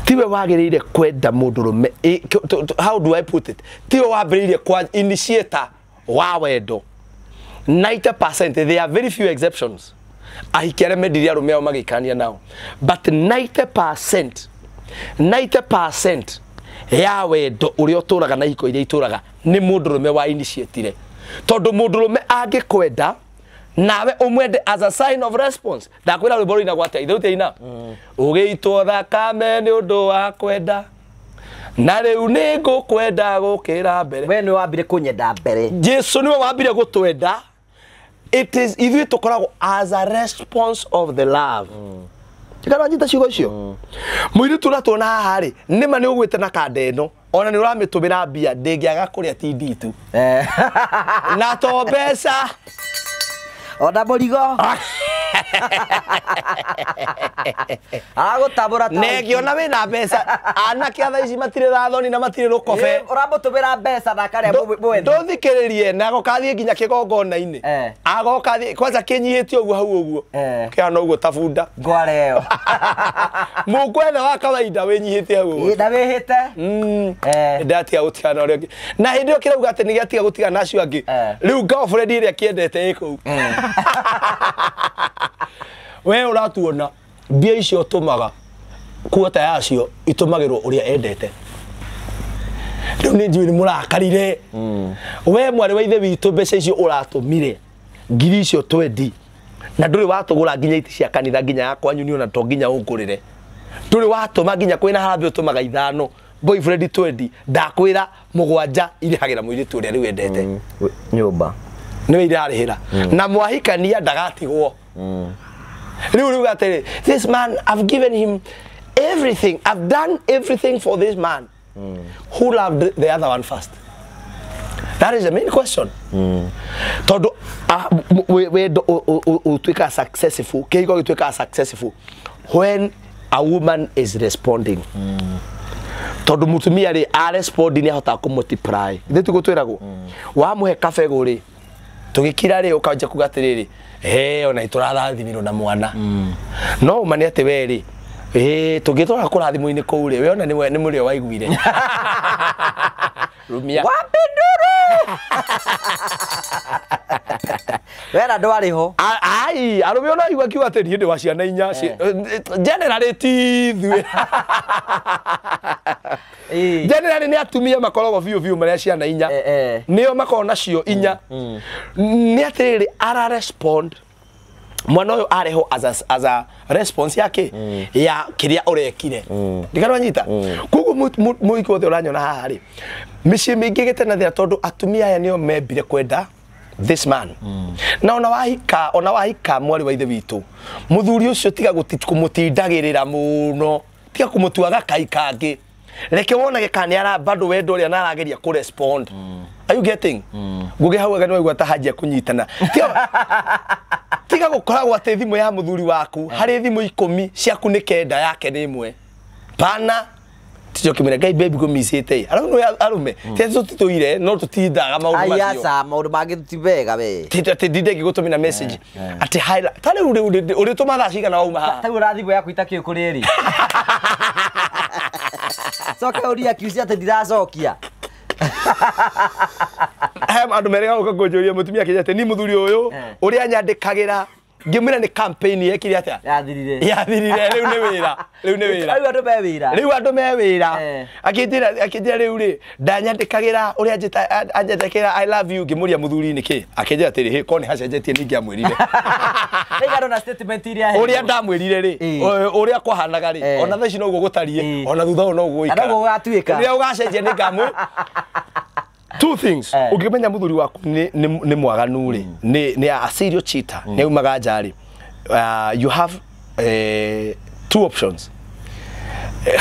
A: tiwe wagiriire kwenda mundu rume. How do I put it? Tiwe wambiriire kwa initiator wa wendo 90%. There are very few exceptions. Ahiki aria mendirie arume ao magikania nao, but 90% ya wendo uria uturaga na ihiko iria ituraga ni mundu rume wa initiatire, tondu mundu rume angikwenda nawe umwende as a sign of response. Ndakwira rwimbo ruina gwatia ithe rutiina ugiitwo thakame ni undu wa kwenda na riu ni ngukwenda gukira mbere.
B: We ni wambire kunyenda mbere.
A: Jesu niwe wambire gutwenda. It is ithuĩ tukoragwo as a response of the love. Tikara nyita ciugo icio. Mũirĩtu ũrĩa haha rĩ, nĩma nĩ ũgwĩte na kanda ĩno ona nĩ ũramĩtũmĩra mbia ndĩngĩaga kũrĩa ti nditu na to mbeca
B: ona mũrigo agũtabũra ta
A: nengiona wĩna mbeca anake a thaa ici matirĩ rathoni na matirĩ rũkobe
B: ũramũtũmĩra mbeca na akarĩa mũwethi
A: ndũthikĩrĩrie na agokathiĩ nginya kĩgongona-inĩ agokathiĩ kwanza kĩnyihĩtie ũguo hau ũguo kĩhana ũguo ta bunda
B: ngware ĩyo
A: mũkwethe wa kawaida wĩnyihĩtie hau ũguo
B: na wĩhĩte
A: ndatiga gũtigana ũrĩa ũngĩ na hĩndĩ ĩyo kĩrauga atĩ nĩgĩatiga gũtigana acio angĩ rĩu girlfriend ĩrĩa kĩendete ĩ kũu. We uratuona mbia icio utumaga kuota yacio itumagirwo uria endete. Riu ni njui ni murakarire. We mwari wa ithe witu mbeca icio uratumire ngiri icio 20 na nduri watugura nginya iti cia kanitha nginya ya kwanyu ni ona to nginya ungurire. Nduri watuma nginya kwina harambĩ utumaga ithano boyfriend 20 ndakwira mugwanja irihagira muiritu uria riu endete
B: nyumba
A: niwe irarihira na mwahikania ndagatigwo. Riu riu atiri, this man, I've given him everything, I've done everything for this man. Who loved the other one first? That is the main question. Tondu wendo utuika successful, kihiko gituika successful when a woman is responding. Tondu mutumia ri a respond ni ahotaga ku multiply. Ithe tugutwiragwo wamuhe kabegũ ri tugikira ri ukanja kuga atiriri ona iturathathimirwo na mwana no umane ati we ri tugitwara kurathimwo-inĩ kũu ri we ona nĩ mũrĩo waiguire rumia
B: wapinduru wera ndwarĩ ho
A: ai arũme ona igua kiuga atĩ niĩ ndĩ wa ciana inya generally ti ithuĩ generally nĩ atumia makoragwo biũ biũ marĩa ciana inya nĩo makoragwo nacio inya nĩ atĩrĩrĩ ara respond mwana ũyũ arehwo as a response yake ya kĩrĩa ũrekire ndikarwa nyita koguo mũhiki wothe ũranyona haha rĩ mĩciĩ mĩingĩ ĩgĩte na thĩna tondũ atumia aya nĩo membire kwenda this man. Na ona wahika mwari wa ithe witũ mũthuri ũcio tiga kũmũtindagĩrĩra mũno tiga kũmũtuaga kai kangĩ reke wonage kana nĩ bado wendo ũrĩa narageria kũ respond. Are you getting? Ngugi hau aga nĩwaigua ta hanjia kũnyitana tiga gũkoragwo atĩ thimũ ya mũthuri waku harĩ thimũ 10 ciaku nĩ 9 yake nĩ 1 pana tijo kimwira Ngai baby ngũmicĩte araume arume tiacio titũire no tũtindaga maũndũ macio
B: aca maũndũ mangĩ ti wega we
A: atĩ ndinde ngĩgũtũmĩra message atĩ hi ta rĩu ũrĩtũma thaa cigana wauma haha
B: ta rĩu ũrathimũ yaku itakĩũĩ kũrĩa ĩrĩ coke ũria kiucia atĩ ndiracokia
A: he andũ merega gũka kũnjũria mũtumia akĩnjĩra atĩ ni mũthuri ũyũ ũrĩa nyandĩkagĩra Ngĩmwĩra nĩ campaign yekire atĩa?
B: Yathirire.
A: Yathirire rĩu nĩ wĩra. Rĩu nĩ wĩra.
B: Rĩu andũ me wĩra.
A: Rĩu andũ me wĩra. Akĩnjĩra rĩu rĩ ndanyandĩkagĩra ũrĩa anjandĩkagĩra I love you ngĩmũria mũthuri nĩ kĩ? Akĩnjĩra atĩrĩ hĩ ko nĩ hacenjetie ningĩamwĩrire.
B: Rĩu na statement iria
A: ũrĩa ndamwĩrire rĩ ũrĩa kwahanaga rĩ ona thaa ici noguo gũtariĩ ona thutha ũyũ noguo gũikara.
B: Noguo gũgatuĩka.
A: Rĩrĩa ũgacenjia nĩ ngamwĩ. Two things. Ũngĩmenya mũthuri waku nĩ mwaganu rĩ nĩ a serial cheater nĩ aumaga nja rĩ you have two options.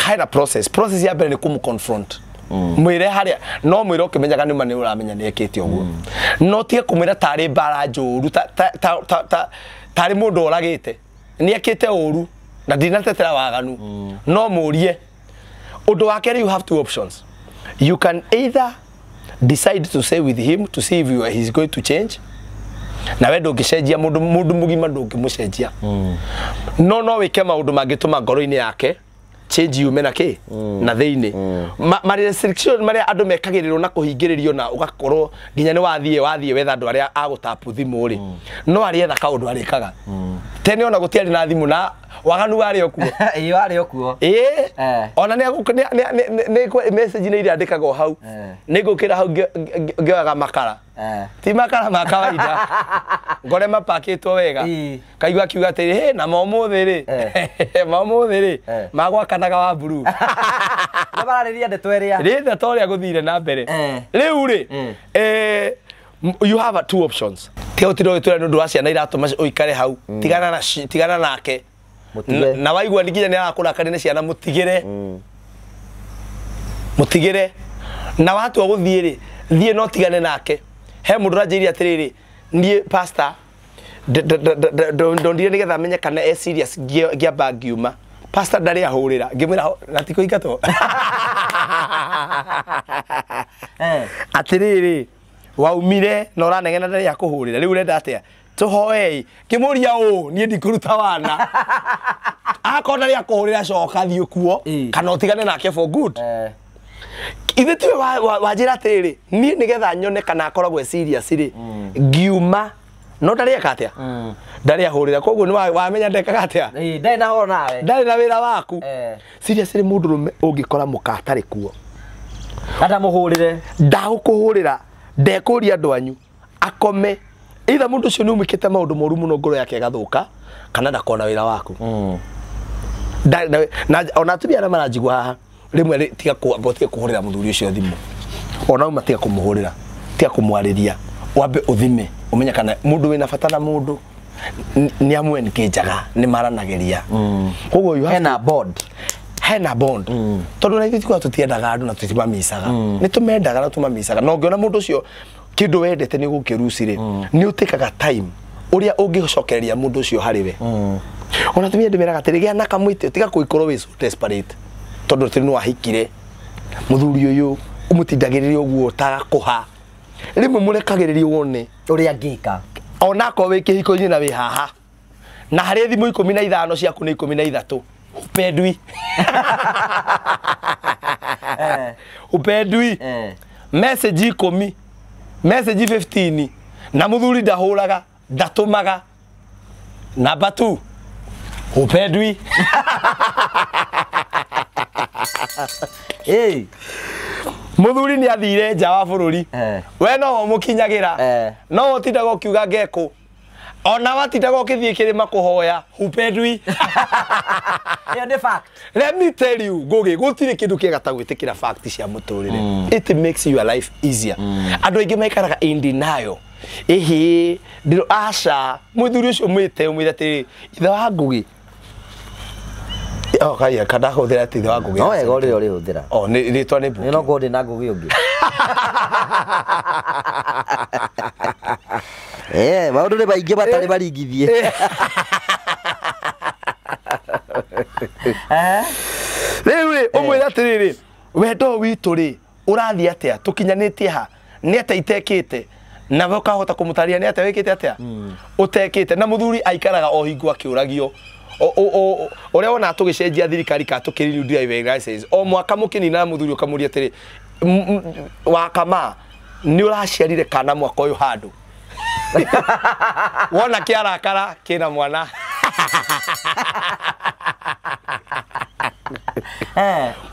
A: Hena process. Process ya mbere nĩ kũmũ confront. Mwĩre harĩa no mwĩre ũkĩmenyaga nĩ ma nĩ ũramenya nĩ ekĩte ũguo. No tige kũmwĩra tarĩ mbara njũru tarĩ mũndũ oragĩte. Nĩ ekĩte ũru na ndinatetera waganu. No mũrie. Ũndũ wa kerĩ you have two options. You can either decide to stay with him to see if he's going to change. Na we ndũngĩcenjia mũndũ mũgima ndũngĩmũcenjia. No no wĩke maũndũ mangĩtũma ngoro-inĩ yake change yume na kĩ na thĩinĩ. Ma restriction marĩa andũ mekagĩrĩrwo na kũhingĩrĩrio na ũgakorwo nginya nĩ wathiĩ wetha andũ arĩa agũtapu thimũ rĩ no arĩetha kaũndũ arĩkaga. Tene ona gũtiarĩ na thimũ na waganu warĩ o kuo.
B: Ĩĩ warĩ o kuo.
A: Ĩĩ. Ona nĩ message nĩ irandĩkagwo o hau. Nĩ ngũkĩra hau ngĩoyaga makara. Ti makara ma kawaida. Ngore mapakĩtwo wega. Kaigua akiuga atĩrĩ hĩ na momũthĩ rĩ. Momũthĩ rĩ magwakanaga wa blue.
B: Nĩ mararĩria ndeto ĩrĩa.
A: Rĩ ndeto ũrĩa gũthire na mbere. Rĩu rĩ you have two options. Tiga ũtinde ũgĩtwĩra nĩ ũndũ wa ciana iratũma ũikare hau. Tigana nake. Na waigua nginya nĩ arakũrakaria nĩ ciana mũtigĩre. Mũtigĩre. Na watua gũthiĩ rĩ thiĩ no tigane nake. He mũndũ ũranjĩrire atĩrĩrĩ niĩ pastor ndondire nĩgetha menye kana e serious ngĩamba ngiuma. Pastor ndarĩ ahũrĩra ngĩmwĩra na ti kũingatwo. Atĩrĩrĩ waumire na ũranegena ndarĩ akũhũrĩra rĩu ũrenda atĩa? Tũhoei ngĩmũria ũũ niĩ ndikũruta wana. Akorwo ndarĩ akũhũrĩra coka thiĩ kuo kana ũtigane nake for good. Ithe tiwe wanjĩra atĩrĩrĩ niĩ nĩgetha nyone kana akoragwo e serious rĩ ngiuma no ndarĩ eka atĩa? Ndarĩ ahũrĩra koguo nĩ wamenya ndekaga atĩa?
B: Ndarĩ na horo nawe.
A: Ndarĩ na wĩra waku. Serious rĩ mũndũ rũme ũngĩkora mũka atarĩ kuo.
B: Ndamũhũrĩre.
A: Ndagũkũhũrĩra ndekũria andũ anyu akome either mũndũ ũcio nĩ umĩkĩte maũndũ moru mũno ngoro yake ĩgathũka kana ndakona wĩra waku. Na ona atumia arĩa maranjigua haha rĩmwe tiga kũhũrĩra mũthuri ũcio thimũ ona uma tiga kũmũhũrĩra tiga kũmwarĩria wambe ũthime ũmenye kana mũndũ wĩna bata na mũndũ nĩ amwengejaga nĩ maranagĩria. Koguo you have
B: hena bond.
A: Hena bond. Tondũ na ithuĩ tikuga tũtiendaga andũ na tũtimamicaga. Nĩ tũmendaga na tũmamicaga. Na ũngĩona mũndũ ũcio kĩndũ wendete nĩ gũkĩruci rĩ nĩ ũtĩkaga time ũrĩa ũngĩcokereria mũndũ ũcio harĩ we. Ona atumia ndĩmeraga atĩrĩ gĩa na kamwĩtĩ tiga gũikorwo wĩ so desperate tondũ atĩ nĩ wahikire mũthuri ũyũ ũmũtindagĩrĩria ũguo tagakũha rĩmwe mũrekagĩrĩria wone
B: ũrĩa angĩka
A: ona akorwo wĩ kĩhiko-inĩ na wĩ haha na harĩ thimũ 15 ciaku nĩ 13 upendwi. Upendwi. Message 10 message 15 na mũthuri ndahũraga ndatũmaga. Namba 2 upendwi. Mũthuri nĩ athire nja wa bũrũri we no mũkinyagĩra no ũtindaga ũkiuga ngekũ ona watindaga ũkĩthiĩ kĩrĩma kũhoya upendwi.
B: Ĩyo nĩ fact.
A: Let me tell you Ngugi gũtirĩ kĩndũ kĩega ta gwĩtĩkĩra fact cia mũtũrĩre. It makes your life easier. Andũ aingĩ maikaraga in denial. Ĩhĩ ndĩro aca mũthuri ũcio mwĩte ũmwĩre atĩrĩrĩ ithe wa Ngugi Oh, kaya kada hũthĩra atĩ ithe wa Ngugi.
B: No wega ũrĩa ũrĩhũthĩra.
A: Oh, nĩ rĩtwa nĩ Mbuki.
B: Nĩ no ngorwo ndĩ na Ngugi ũngĩ. Maũndũ nĩ maingĩ matarĩ maringithie.
A: Rĩu rĩ ũmwĩre atĩrĩrĩ wendo witũ rĩ ũrathiĩ atĩa tũkinyanĩtie ha nĩ atĩa itekĩte na we ũkahota kũmũtarĩria nĩ atĩa wĩkĩte atĩa ũtekĩte na mũthuri aikaraga o hingo akĩũragio ũrĩa wona tũgĩcenjia thirikari ka tũkĩrenew driving license o mwaka mũkĩnina mũthuri ũkamũria atĩrĩ wakama nĩ ũraciarire kana mwaka ũyũ handũ. Wona kĩarakara kĩna mwana.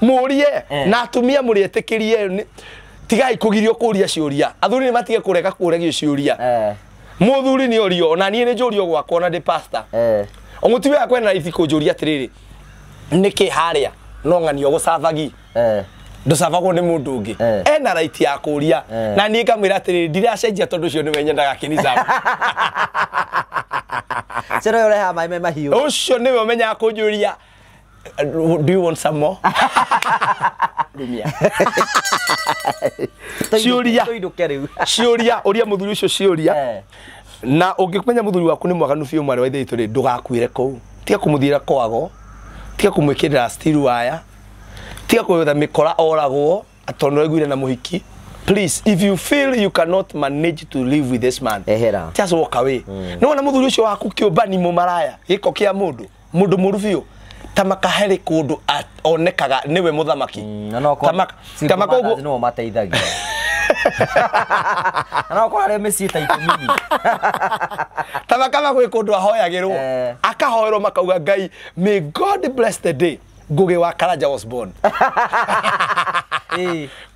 A: Mũrie na atumia mũrĩetĩkĩrie tigai kũgirio kũria ciũria. Athuri nĩ matige kũrega kũragio ciũria. Mũthuri nĩ orio ona niĩ nĩ njũrio gwakwa na ndĩ pastor. Mũtumia wakwa ena raithi kũnjũria atĩrĩrĩ, nĩkĩ harĩa no ng'anio gũcabagi ndũcabagwo nĩ mũndũ ũngĩ. Ena right ya kũria na niĩ ngamwĩra atĩrĩrĩ, ndiracenjia tondũ ũcio nĩwe nyendaga kĩnicaba.
B: Cero ũrehaga maĩ me mahiũ.
A: Ũcio nĩwe ũmenyaga kũnjũria, do you want some more? Rumia. Ciũria. Ciũria, ũria mũthuri ũcio ciũria. Na ũngĩmenya mũthuri waku nĩ mwaganu biũ mwarĩ wa ithe witũ rĩ, ndũgakuĩre kũu. Tiga kũmũthiĩra kwago, tiga kũmwĩkĩrĩra steel wire, tiga kwetha mĩkora oragwo tondũ nĩwaiguire na mũhiki. Please, if you feel you cannot manage to live with this man,
B: ehera.
A: Just walk away. Nĩ wona mũthuri ũcio waku kĩũmbani mũmaraya, gĩko kĩa mũndũ, mũndũ mũru biũ. Ta makaherĩ kũndũ onekaga nĩwe mũthamaki.
B: Ta makoguo nĩo mateithagia. Na no korwo arĩ mĩciĩ ta 10.
A: Ta makama gwĩ kũndũ ahoyagĩrwo. Akahoerwo makauga Ngai, may God bless the day Ngugi wa Karanja was born.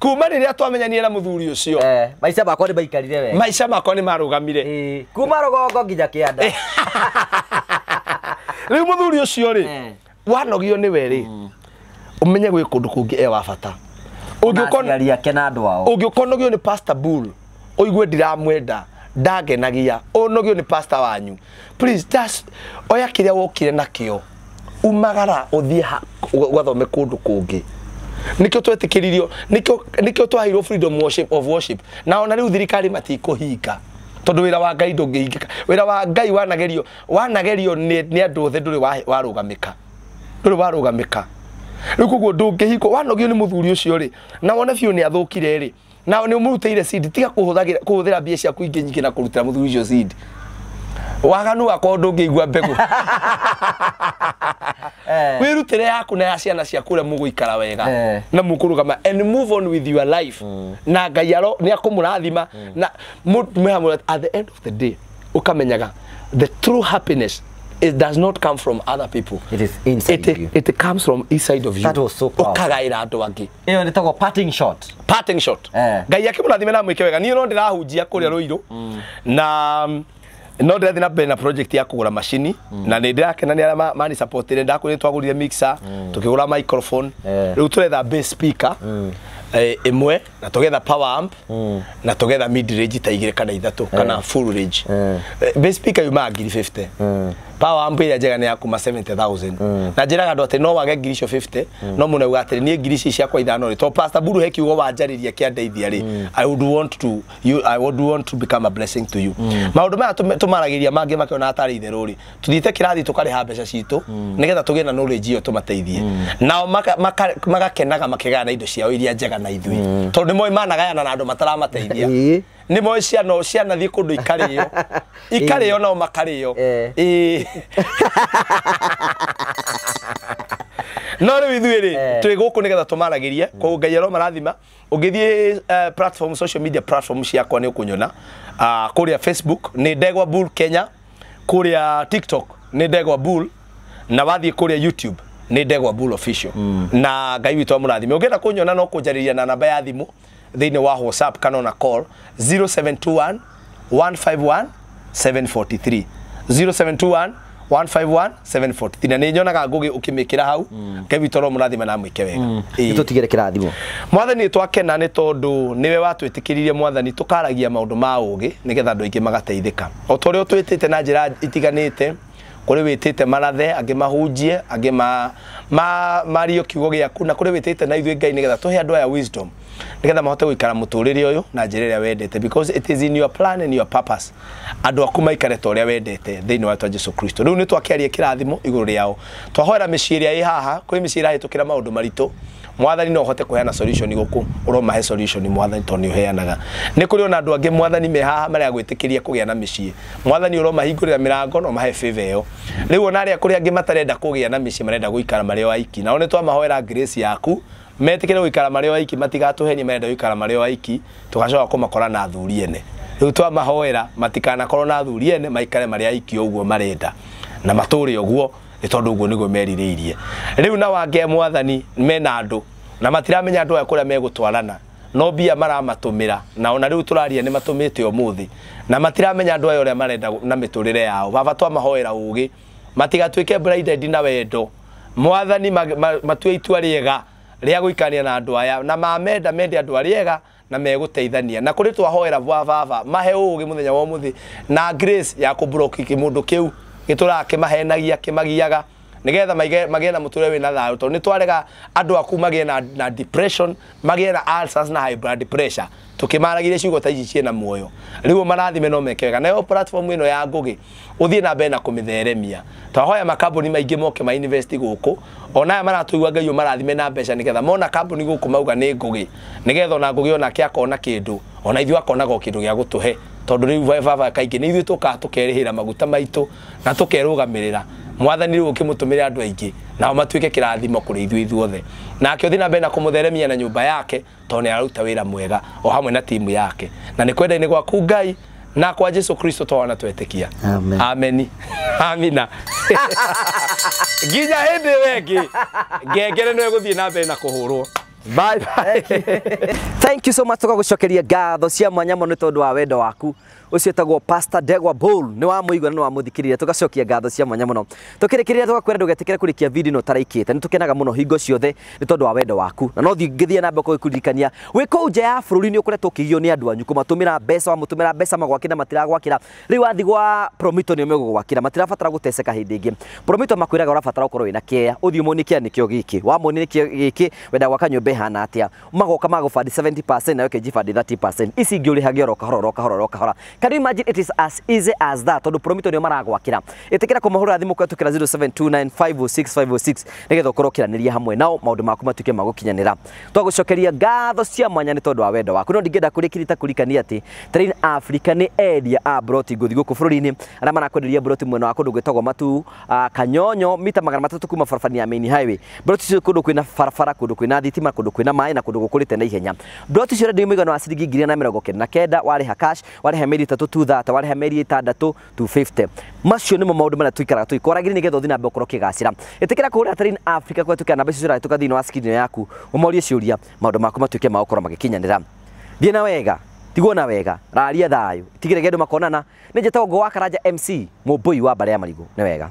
A: Kuma rĩrĩa twamenyanire na mũthuri ũcio,
B: maica makwa nĩ maikarire wega.
A: Maica makwa nĩ marũgamire.
B: Kuma rũgongo nginya kĩanda.
A: Rĩu mũthuri ũcio rĩ, wanogio nĩwe rĩ, ũmenye gwĩ kũndũ kũngĩ e wa bata. Ũngĩũkonogio nĩ Pastor Bull, ũigue ndiramwenda, ndangenagia, ũnogio nĩ pastor wanyu. Please, just oya kĩrĩa wokire nakĩo, umagara ũthiĩ ũgathome kũndũ kũngĩ. Nĩkĩo twetĩkĩririo, nĩkĩo twaheirwo freedom of worship. Na ona rĩu thirikari matikũhinga tondũ wĩra wa Ngai ndũngĩhingĩka. Wĩra wa Ngai wanagerio nĩ andũ othe, ndũrĩ warũgamĩka. Ndũrĩ warũgamĩka. Rĩu koguo ndũngĩhingwo. Wanogio nĩ mũthuri ũcio rĩ, na wone biũ nĩ athũkire rĩ, na nĩ ũmũrutĩire seed, tiga kũhũthĩra mbia ciaku ingĩ nyingĩ na kũrutĩra mũthuri ũcio seed. Waganu wakwa ndũngĩigua mbegũ. Wĩrutĩre yaku na ya ciana ciaku ũrĩa mũgũikara wega na mũkũrũgama and move on with your life. Na Ngai nĩ akũmũrathima na at the end of the day ũkamenyaga the true happiness, it does not come from other people.
B: It is inside you.
A: It comes from inside of you.
B: That was so powerful.
A: Ũkagaĩra andũ angĩ.
B: Ĩyo nĩ parting shot.
A: Parting shot. Ngai akĩmũrathime na mwĩke wega. Niĩ no ndĩrahunjia kũrĩa Rũirũ na no ndĩrathiĩ na mbere na project ya kũgũra macini na nĩ ndĩrakena nĩ arĩa mani supportire. Ndakwĩrire twagũrire mixer, tũkĩgũra microphone, rĩu tũretha bass speaker ĩmwe na tũgetha power amp na tũgetha mid range ta 2 kana 3 kana full range. Bass speaker yumaga ngiri 50. Power amp ĩrĩa njega nĩ ya kuma 70,000. Na njĩraga andũ atĩ no wage ngiri icio 50, no mũno uga atĩrĩ niĩ ngiri ici ciakwa 5 rĩ, to Pastor Buru he kiugo wanjarĩria kĩandeithia rĩ, I would want to become a blessing to you. Maũndũ maya tũmaragĩria mangĩ makĩona atarĩ itherũ rĩ, tũthiĩte kĩrathi tũkarĩha mbeca citũ nĩgetha tũgĩe na knowledge ĩyo tũmateithie. Nao magakenaga makĩgayana indo ciao iria njega na ithuĩ, tondũ nĩmoĩ managayana na andũ mataramateithia. Nĩ moĩ ciana thiĩ kũndũ ikarĩo, ikarĩo nao makarĩo. No rĩu ithuĩ rĩ, twĩ gũkũ nĩgetha tũmaragĩrie, koguo Ngai aromarathima. Ũngĩthiĩ platform, social media platform ciakwa nĩ ũkũnyona. Kũrĩa Facebook nĩ Ndegwa Bull Kenya, kũrĩa TikTok nĩ Ndegwa Bull, na wathiĩ kũrĩa YouTube nĩ Ndegwa Bull Official. Na Ngai witũ amũrathime. Ũngĩenda kũnyona no kũnjarĩria na namba ya thimũ thĩinĩ wa WhatsApp kana ona call 0721 151 743, 0721 151 743. Na nĩ nyonaga Ngugi ũkĩmĩkĩra hau. Ngai witũ aromũrathima na amwĩke wega.
B: Tũtigĩre kĩrathimo.
A: Mwathani twakena nĩ tondũ nĩwe watwĩtĩkĩririe Mwathani tũkaragia maũndũ ma ũgĩ nĩgetha andũ aingĩ magateithĩka. O ta ũrĩa ũtwĩtĩte na njĩra itiganĩte, kũrĩ wĩtĩte marathe, angĩ mahunjie, angĩ mario kiugo gĩaku, na kũrĩ wĩtĩte na ithuĩ Ngai nĩgetha tũhe andũ aya wisdom nĩgetha mahote gũikara mũtũrĩre ũyũ na njĩra ĩrĩa wendete, because it is in your plan and your purpose andũ aku maikare ta ũrĩa wendete thĩinĩ wa Jesu Kristo. Rĩu nĩ twakĩaria kĩrathimo igũrũ rĩao, twahoera mĩciĩ ĩrĩa ĩ haha, kũrĩ mĩciĩ ĩrahĩtũkĩra maũndũ maritũ. Mwathani no ũhote kũheana solution gũkũ, ũromahe solution Mwathani tondũ nĩ ũheanaga. Nĩ kũrĩ ona andũ angĩ Mwathani me haha marĩa gwĩtĩkĩria kũgĩa na mĩciĩ, Mwathani ũromahingũrĩra mĩrango no mahe favor ĩyo. Rĩu ona arĩa kũrĩ angĩ matarenda kũgĩa na mĩciĩ, marenda gũikara marĩ o aiki, nao nĩ twamahoera grace yaku metĩkĩre gũikara marĩ o aiki, matigatũhenie, marenda gũikara marĩ o aiki, tũgacoka kũmakora na athuri ene. Rĩu twamahoera matikanakorwo na athuri ene, maikare marĩ aiki ũguo marenda na matũre ũguo, nĩ tondũ ũguo nĩguo merirĩirie. Rĩu na wange mwathani mena andũ na matiramenya andũ aya kũrĩa megũtwarana, no mbia maramatũmĩra, na ona rĩu tũraria nĩ matũmĩte ũmũthĩ, na matiramenya andũ aya ũrĩa marenda na mĩtũrĩre yao. Baba twamahoera ũgĩ matigatuĩke blinded na wendo. Mwathani matue itua rĩega rĩa gũikania na andũ aya, na mamenda mende andũ arĩa na megũteithania. Na kũrĩ twahoera baba mahe ũgĩ mũthenya wa ũmũthĩ na grace ya kũblock kĩmũndũ kĩu gĩtũraga kĩmahenagia kĩmagiaga, nigetha magĩe na mũtũrĩre wĩna thayũ, tondũ nĩ twarega andũ aku magĩe na depression, magĩe na ulcers na high blood pressure, tukĩmaragirie ciugo ta ici ciĩna muoyo. Rĩu marathime no meke wega. Nayo platform ĩno ya Ngũgĩ ũthiĩ na mbere na kũmĩtheremia. Twahoya makambuni maingĩ moke ma invest gũkũ, ona aya maratũigua Ngai ũmarathime na mbeca, nĩgetha mona kambuni gũkũ mauga nĩ Ngũgĩ, nĩgetha ona Ngũgĩ onake akona kĩndũ, ona ithuĩ akonaga o kĩndũ gĩa gũtũhe, tondũ rĩu baba kaingĩ nĩ ithuĩ tũkaga tũkerĩhĩra maguta maitũ na tũkerũgamĩrĩra. Mwathani rĩu ũkĩmũtũmĩre andũ aingĩ nao matuĩke kĩrathimo kũrĩ ithuĩ ithuothe. Nake ũthiĩ na mbere na kũmũtheremia na nyũmba yake, tondũ nĩ araruta wĩra mwega o hamwe na timu yake. Na nĩ kwenda-inĩ gwaku Ngai na kwa Jesu Kristo twana twetĩkia.
B: Amen.
A: Ameni. Amina. Nginya hĩndĩ ĩyo ĩngĩ ngengere nĩ ĩgũthiĩ na mbere na kũhũrwo. Bye bye.
B: Thank you so much tukagucokeria ngatho cia mwanya mũno nĩ tondũ wa wendo waku. Ũcio etagwo Pastor Ndegwa Bull, nĩ wamũigua na nĩ wamũthikĩrĩria, tugacokia ngatho cia mwanya mũno. Tũkĩrĩkĩrĩria tũgakwĩra ndũgetĩkĩre kũrĩkia video ĩno ũtaraikĩte, nĩ tũkenaga mũno hingo ciothe nĩ tondũ wa wendo waku. Na no ngĩthiĩ na mbere gũkũririkania wĩ kũu nja ya bũrũri nĩ ũkoretwo ũkĩgio nĩ andũ anyu kũmatũmĩra mbeca, wamũtũmĩra mbeca magwakĩra matiragwakĩra. Rĩu wathiĩ gwa Promito nĩo megũgwakĩra, matirabatara gũteceka hĩndĩ ĩngĩ. Promito makwĩraga ũrabatara ũkorwo wĩna kĩea, ũthiĩ ũmonie kĩea nĩkĩo gĩkĩ, wamonie nĩkĩo gĩkĩ, wenda gwaka nyũmba ĩhana atĩa, magoka magũbandi 70% nawe ũkĩnjibandi 30%, ici ingĩ ũrĩhagia oro kahora oro kahora oro kahora. Can you imagine it is as easy as that? Tondũ Promito nĩo maragwakĩra. Ĩtĩkĩra kũmahũrĩra thimũ kũhetũkĩra 0729506506 nĩgetha ũkorwo ũkĩaranĩria hamwe nao maũndũ maku matuĩke ma gũkinyanĩra. Twagũcokeria ngatho cia mwanya nĩ tondũ wa wendo waku. No ndingĩenda kũrĩkĩrĩria kũririkania atĩ Terrain Africa nĩ endia a broti ngũthi gũkũ bũrũri-inĩ arĩa marakwenderia broti mwena wa kũndũ gwĩtagwo Matuu, Kanyonyo, mita 300 kuma barabara ya main highway. Broti icio kũndũ kwĩna barabara, kũndũ kwĩna thitima, kũndũ kwĩna maĩ na kũndũ gũkũrĩte na ihenya. Broti icio ũrendio mũigana wa ciringi 1,099, warĩha cash, warĩha mĩeri 3 230, warĩha mĩeri 6 250. Macio nĩmo maũndũ marĩa tũikaraga tũikwaragĩria nĩgetha ũthiĩ na mbere ũkorwo ũkĩgacĩra. Ĩtĩkĩra kũhũrĩra Terrain Africa kũhetũkĩra namba icio cirahĩtũka thĩinĩ wa screen yaku, ũmorie ciũria, maũndũ maku matuĩke ma gũkorwo magĩkinyanĩra. Thiĩ na wega, tigwo na wega, raria thayũ, tigĩrĩria andũ makonana. Nĩ njĩtagwo Ngũgĩ wa Karanja MC, mũmbũi wa mbarĩ ya marigũ. Nĩ wega.